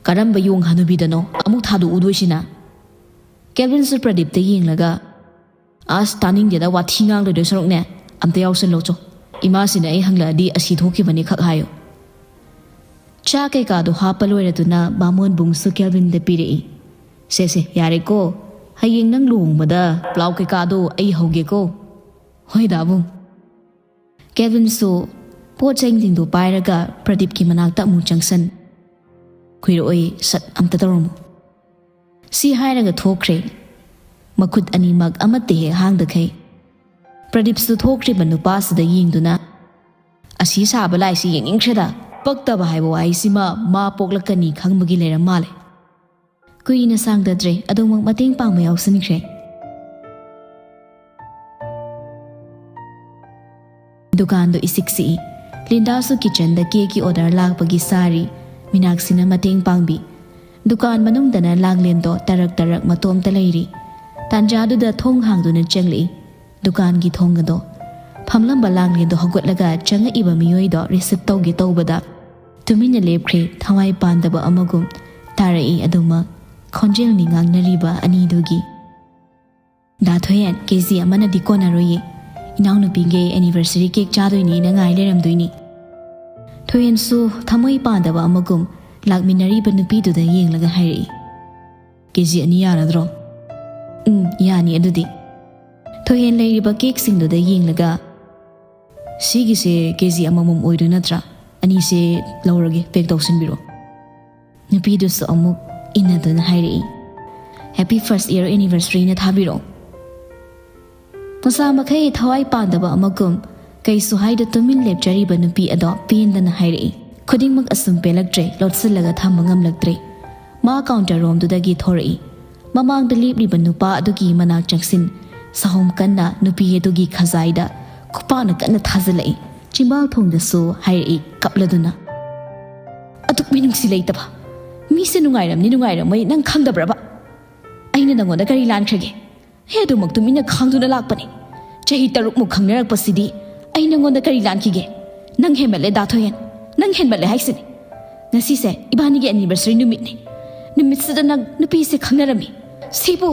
"ꯀꯔꯝꯕ ꯌꯣꯡ ꯍꯅꯨꯕꯤꯗꯅꯣ? ꯑꯃꯨꯛ ꯊꯥꯗꯣꯛꯎꯗꯣꯏꯁꯤꯅ?" ꯀꯦꯜꯚꯤꯟꯁꯨ ꯄ꯭ꯔꯗꯤꯞꯇ ꯌꯦꯡꯂꯒ, "ꯑꯁ, ꯇꯥꯅꯤꯡꯗꯦꯗ, ꯋꯥꯊꯤ ꯉꯥꯡꯂꯣꯏꯗꯣꯏ ꯁꯔꯨꯛꯅꯦ, ꯑꯝꯇ ꯌꯥꯎꯁꯜꯂꯣ ꯆꯣ꯫ ꯏꯃꯥꯁꯤꯅ ꯑꯩ ꯍꯪꯂꯛꯑꯗꯤ ꯑꯁꯤ ꯊꯣꯛꯈꯤꯕꯅꯤ ꯈꯛ ꯍꯥꯏꯌꯨ꯫" ꯆꯥ ꯀꯩꯀꯥꯗꯣ ꯍꯥꯞꯄ ꯂꯣꯏꯔꯗꯨꯅ ꯕꯥꯃꯣꯟꯕꯨꯡꯁꯨ ꯀꯦꯜꯚꯤꯟꯗ ꯄꯤꯔꯛꯏ꯫ "ꯁꯦ, ꯁꯦ, ꯌꯥꯔꯦꯀꯣ꯫ ꯍꯌꯦꯡ ꯅꯪ ꯂꯨꯍꯣꯡꯕꯗ ꯄ꯭ꯂꯥꯎ ꯀꯩꯀꯥꯗꯣ ꯑꯩ ꯍꯧꯒꯦꯀꯣ꯫ "ꯍꯣꯏ ꯗꯥꯕꯨꯡ꯫" ꯀꯦꯜꯚꯤꯟꯁꯨ ꯄꯣꯠ ꯆꯩꯁꯤꯡꯗꯨ ꯄꯥꯏꯔꯒ ꯄ꯭ꯔꯗꯤꯞꯀꯤ ꯃꯅꯥꯛꯇ ꯑꯃꯨꯛ ꯆꯪꯁꯟ꯫ "ꯀꯨꯏꯔꯛꯑꯣꯏ, ꯁꯠ ꯑꯝꯇ ꯇꯧꯔꯝꯃꯨ꯫" ꯁꯤ ꯍꯥꯏꯔꯒ ꯊꯣꯛꯈ꯭ꯔꯦ, ꯃꯈꯨꯠ ꯑꯅꯤꯃꯛ ꯑꯃꯠꯇ ꯍꯦꯛ ꯍꯥꯡꯗꯈꯩ꯫ ꯄ꯭ꯔꯗꯤꯞꯁꯨ ꯊꯣꯛꯈ꯭ꯔꯤꯕ ꯅꯨꯄꯥꯁꯤꯗ ꯌꯦꯡꯗꯨꯅ, "ꯑꯁꯤ ꯁꯥꯕ ꯂꯥꯏꯁꯤ ꯌꯦꯡꯅꯤꯡꯈ꯭ꯔꯦꯗ꯫ ꯄꯛꯇꯕ ꯍꯥꯏꯕ ꯋꯥꯍꯩꯁꯤꯃ ꯃꯥ ꯄꯣꯛꯂꯛꯀꯅꯤ ꯈꯪꯕꯒꯤ ꯂꯩꯔꯝ ꯃꯥꯜꯂꯦ꯫" ꯀꯨꯏꯅ ꯁꯥꯡꯗꯗ꯭ꯔꯦ, ꯑꯗꯨꯃꯛ ꯃꯇꯦꯡ ꯄꯥꯡꯕ ꯌꯥꯎꯁꯤꯟꯈ꯭ꯔꯦ꯫ ꯗꯨꯀꯥꯟꯗꯣ ꯏꯁꯤꯛ ꯁꯤꯛꯏ꯫ ꯂꯤꯟꯗꯥꯁꯨ ꯀꯤꯆꯟꯗ ꯀꯦꯛꯀꯤ ꯑꯣꯔꯗꯔ ꯂꯥꯛꯄꯒꯤ ꯁꯥꯔꯤ꯫ ꯃꯤꯅꯥꯛꯁꯤꯅ ꯃꯇꯦꯡ ꯄꯥꯡꯕꯤ꯫ ꯗꯨꯀꯥꯟ ꯃꯅꯨꯡꯗꯅ ꯂꯥꯡꯂꯦꯟꯗꯣ ꯇꯔꯛ ꯇꯔꯛ ꯃꯇꯣꯝꯇ ꯂꯩꯔꯤ꯫ ꯇꯥꯟꯖꯥꯗꯨꯗ ꯊꯣꯡ ꯍꯥꯡꯗꯨꯅ ꯆꯪꯂꯛꯏ꯫ ꯗꯨꯀꯥꯟꯒꯤ ꯊꯣꯡ ꯑꯗꯣ꯫ ꯐꯝꯂꯝꯕ ꯂꯥꯡꯂꯦꯟꯗꯣ ꯍꯧꯒꯠꯂꯒ ꯆꯪꯉꯛꯏꯕ ꯃꯤꯑꯣꯏꯗꯣ ꯔꯤꯁꯤꯞ ꯇꯧꯒꯦ ꯇꯧꯕꯗ ꯇꯨꯃꯤꯟꯅ ꯂꯦꯞꯈ꯭ꯔꯦ, ꯊꯋꯥꯏ ꯄꯥꯟꯗꯕ ꯑꯃꯒꯨꯝ꯫ ꯇꯥꯔꯛꯏ ꯑꯗꯨꯃꯛ ꯈꯣꯟꯖꯦꯜꯅꯤ ꯉꯥꯡꯅꯔꯤꯕ ꯑꯅꯤꯗꯨꯒꯤ꯫ "ꯗꯥ ꯊꯣꯏꯍꯦꯟ, ꯀꯦꯖꯤ ꯑꯃꯅꯗꯤ ꯀꯣꯟꯅꯔꯣꯏꯌꯦ꯫ ꯏꯅꯥꯎꯅꯨꯄꯤꯒꯤ ꯑꯦꯅꯤꯚꯔꯁꯔꯤ ꯀꯦꯛ ꯆꯥꯗꯣꯏꯅꯦꯅ ꯉꯥꯏ ꯂꯩꯔꯝꯗꯣꯏꯅꯤ꯫" ꯊꯣꯏꯍꯦꯟꯁꯨ ꯊꯃꯣꯏ ꯄꯥꯟꯗꯕ ꯑꯃꯒꯨꯝ ꯂꯥꯛꯃꯤꯟꯅꯔꯤꯕ ꯅꯨꯄꯤꯗꯨꯗ ꯌꯦꯡꯂꯒ ꯍꯥꯏꯔꯛꯏ, "ꯀꯦꯖꯤ ꯑꯅꯤ ꯌꯥꯔꯗ꯭ꯔꯣ?" "ꯎꯝ, ꯌꯥꯅꯤ ꯑꯗꯨꯗꯤ꯫" ꯊꯣꯏꯍꯦꯟ ꯂꯩꯔꯤꯕ ꯀꯦꯛꯁꯤꯡꯗꯨꯗ ꯌꯦꯡꯂꯒ, "ꯁꯤꯒꯤꯁꯦ ꯀꯦꯖꯤ ꯑꯃꯃꯝ ꯑꯣꯏꯗꯣꯏ ꯅꯠꯇ꯭ꯔꯥ? ꯑꯅꯤꯁꯦ ꯂꯧꯔꯒꯦ, ꯄꯦꯛ ꯇꯧꯁꯤꯟꯕꯤꯔꯣ꯫" ꯅꯨꯄꯤꯗꯨꯁꯨ ꯑꯃꯨꯛ ꯏꯟꯅꯗꯨꯅ ꯍꯥꯏꯔꯛꯏ, "Happy first year anniversary"ꯅ ꯊꯥꯕꯤꯔꯛꯑꯣ꯫ ꯃꯁꯥ ꯃꯈꯩ ꯊꯋꯥꯏ ꯄꯥꯟꯗꯕ ꯑꯃꯒꯨꯝ ꯀꯩꯁꯨ ꯍꯥꯏꯗ ꯇꯨꯃꯤꯟ ꯂꯦꯞꯆꯔꯤꯕ ꯅꯨꯄꯤ ꯑꯗꯣ ꯄꯦꯟꯗꯅ ꯍꯥꯏꯔꯛꯏ꯫ ꯈꯨꯗꯤꯡꯃꯛ ꯑꯁꯨꯝ ꯄꯦꯜꯂꯛꯇ꯭ꯔꯦ, ꯂꯣꯠꯁꯤꯜꯂꯒ ꯊꯝꯕ ꯉꯝꯂꯛꯇ꯭ꯔꯦ꯫ ꯃꯥ ꯀꯥꯎꯟꯇꯔ ꯔꯣꯝꯗꯨꯗꯒꯤ ꯊꯣꯔꯛꯏ꯫ ꯃꯃꯥꯡꯗ ꯂꯦꯞꯂꯤꯕ ꯅꯨꯄꯥ ꯑꯗꯨꯒꯤ ꯃꯅꯥꯛ ꯆꯪꯁꯤꯟ, ꯁꯥꯍꯣꯝ ꯀꯟꯅ ꯅꯨꯄꯤ ꯑꯗꯨꯒꯤ ꯈꯖꯥꯏꯗ ꯈꯨꯄꯥꯛꯅ ꯀꯟꯅ ꯊꯥꯖꯤꯜꯂꯛꯏ꯫ ꯆꯤꯝꯕꯥꯜ ꯊꯣꯡꯗꯁꯨ ꯍꯥꯏꯔꯛꯏ ꯀꯞꯂꯗꯨꯅ, "ꯑꯗꯨꯛ ꯃꯤꯅꯨꯡꯁꯤ ꯂꯩꯇꯕ꯫ ꯃꯤꯁꯦ ꯅꯨꯡꯉꯥꯏꯔꯝꯅꯤ ꯅꯨꯡꯉꯥꯏꯔꯝꯃꯣꯏ ꯅꯪ ꯈꯪꯗꯕ꯭ꯔꯕ? ꯑꯩꯅ ꯅꯪꯉꯣꯟꯗ ꯀꯔꯤ ꯂꯥꯟꯈ꯭ꯔꯒꯦ? ꯑꯩ ꯑꯗꯨꯃꯛ ꯇꯨꯃꯤꯟꯅ ꯈꯥꯡꯗꯨꯅ ꯂꯥꯛꯄꯅꯤ꯫ ꯆꯍꯤ ꯇꯔꯨꯛꯃꯨꯛ ꯈꯪꯅꯔꯛꯄꯁꯤꯗꯤ ꯑꯩ ꯅꯪꯉꯣꯟꯗ ꯀꯔꯤ ꯂꯥꯟꯈꯤꯒꯦ? ꯅꯪ ꯍꯦꯟꯃꯠꯂꯦ, ꯗꯥ ꯊꯣꯏꯍꯦꯟ꯫ ꯅꯪ ꯍꯦꯟꯃꯠꯂꯦ ꯍꯥꯏꯁꯤꯅꯤ꯫ ꯉꯁꯤꯁꯦ ꯏꯕꯥꯅꯤꯒꯤ ꯑꯦꯅꯤꯚꯔꯁꯔꯤ ꯅꯨꯃꯤꯠꯅꯤ꯫ ꯅꯨꯃꯤꯠꯁꯤꯗ ꯅꯪ ꯅꯨꯄꯤꯁꯦ ꯈꯪꯅꯔꯝꯃꯤ꯫ ꯁꯤꯕꯨ,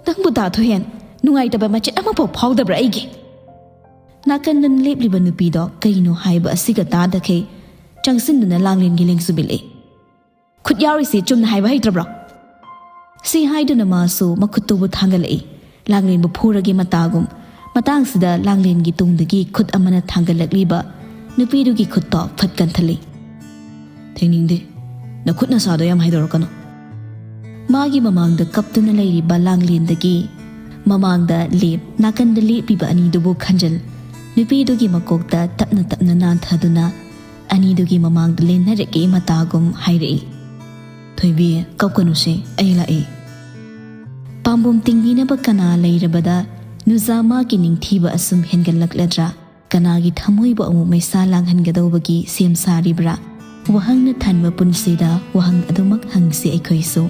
ꯅꯪꯕꯨ, ꯗꯥ ꯊꯣꯏꯍꯦꯟ, ꯅꯨꯡꯉꯥꯏꯇꯕ ꯃꯆꯦꯠ ꯑꯃꯐꯥꯎ ꯐꯥꯎꯗꯕ꯭ꯔꯥ ꯑꯩꯒꯤ?" ꯅꯥꯀꯟꯗ ꯂꯦꯞꯂꯤꯕ ꯅꯨꯄꯤꯗꯣ ꯀꯩꯅꯣ ꯍꯥꯏꯕ ꯑꯁꯤꯒ ꯇꯥꯗꯈꯩ ꯆꯪꯁꯤꯟꯗꯨꯅ ꯂꯥꯡꯂꯦꯟꯒꯤ ꯂꯦꯡꯖꯨꯝ ꯏꯜꯂꯛꯏ꯫ "ꯈꯨꯠ ꯌꯥꯎꯔꯤꯁꯤ ꯆꯨꯝꯅ ꯍꯥꯏꯕ ꯍꯩꯇ꯭ꯔꯕ꯭ꯔꯣ?" ꯁꯤ ꯍꯥꯏꯗꯨꯅ ꯃꯥꯁꯨ ꯃꯈꯨꯠꯇꯨꯕꯨ ꯊꯥꯡꯒꯠꯂꯛꯏ꯫ ꯂꯥꯡꯂꯦꯟꯕꯨ ꯐꯨꯔꯒꯦ ꯃꯇꯥꯒꯨꯝ꯫ ꯃꯇꯥꯡꯁꯤꯗ ꯂꯥꯡꯂꯦꯟꯒꯤ ꯇꯨꯡꯗꯒꯤ ꯈꯨꯠ ꯑꯃꯅ ꯊꯥꯡꯒꯠꯂꯛꯂꯤꯕ ꯅꯨꯄꯤꯗꯨꯒꯤ ꯈꯨꯠꯇꯣ ꯐꯠ ꯀꯟꯊꯜꯂꯤ꯫ "ꯊꯦꯡꯅꯤꯡꯗꯦ, ꯅꯈꯨꯠ ꯅꯁꯥꯗꯣ ꯌꯥꯝ ꯍꯥꯏꯗꯣꯔꯛꯀꯅꯨ꯫" ꯃꯥꯒꯤ ꯃꯃꯥꯡꯗ ꯀꯞꯇꯨꯅ ꯂꯩꯔꯤꯕ ꯂꯥꯡꯂꯦꯟꯗꯒꯤ ꯃꯃꯥꯡꯗ ꯂꯦꯞ ꯅꯥꯀꯟꯗ ꯂꯦꯞꯄꯤꯕ ꯑꯅꯤꯗꯨꯕꯨ ꯈꯟꯖꯜ ꯅꯨꯄꯤꯗꯨꯒꯤ ꯃꯀꯣꯛꯇ ꯇꯞꯅ ꯇꯞꯅ ꯅꯥꯟꯊꯗꯨꯅ ꯑꯅꯤꯗꯨꯒꯤ ꯃꯃꯥꯡꯗ ꯂꯦꯟꯅꯔꯛꯏ ꯃꯇꯥꯒꯨꯝ ꯍꯥꯏꯔꯛꯏ, "ꯊꯣꯏꯕꯤ, ꯀꯞꯀꯅꯨꯁꯦ, ꯑꯩ ꯂꯥꯛꯏ꯫" ꯄꯥꯝꯕꯣꯝ ꯇꯤꯡꯕꯤꯅꯕ ꯀꯅꯥ ꯂꯩꯔꯕꯗ ꯅꯨꯖꯥ ꯃꯥꯒꯤ ꯅꯤꯡꯊꯤꯕ ꯑꯁꯨꯝ ꯍꯦꯟꯒꯠꯂꯛꯂꯗ꯭ꯔꯥ? ꯀꯅꯥꯒꯤ ꯊꯃꯣꯏꯕꯨ ꯑꯃꯨꯛ ꯃꯩꯁꯥ ꯂꯥꯡꯍꯟꯒꯗꯧꯕꯒꯤ ꯁꯦꯝ ꯁꯥꯔꯤꯕ꯭ꯔꯥ? ꯋꯥꯍꯪꯅ ꯊꯟꯕ ꯄꯨꯟꯁꯤꯗ ꯋꯥꯍꯪ ꯑꯗꯨꯃꯛ ꯍꯪꯁꯤ ꯑꯩꯈꯣꯏꯁꯨ꯫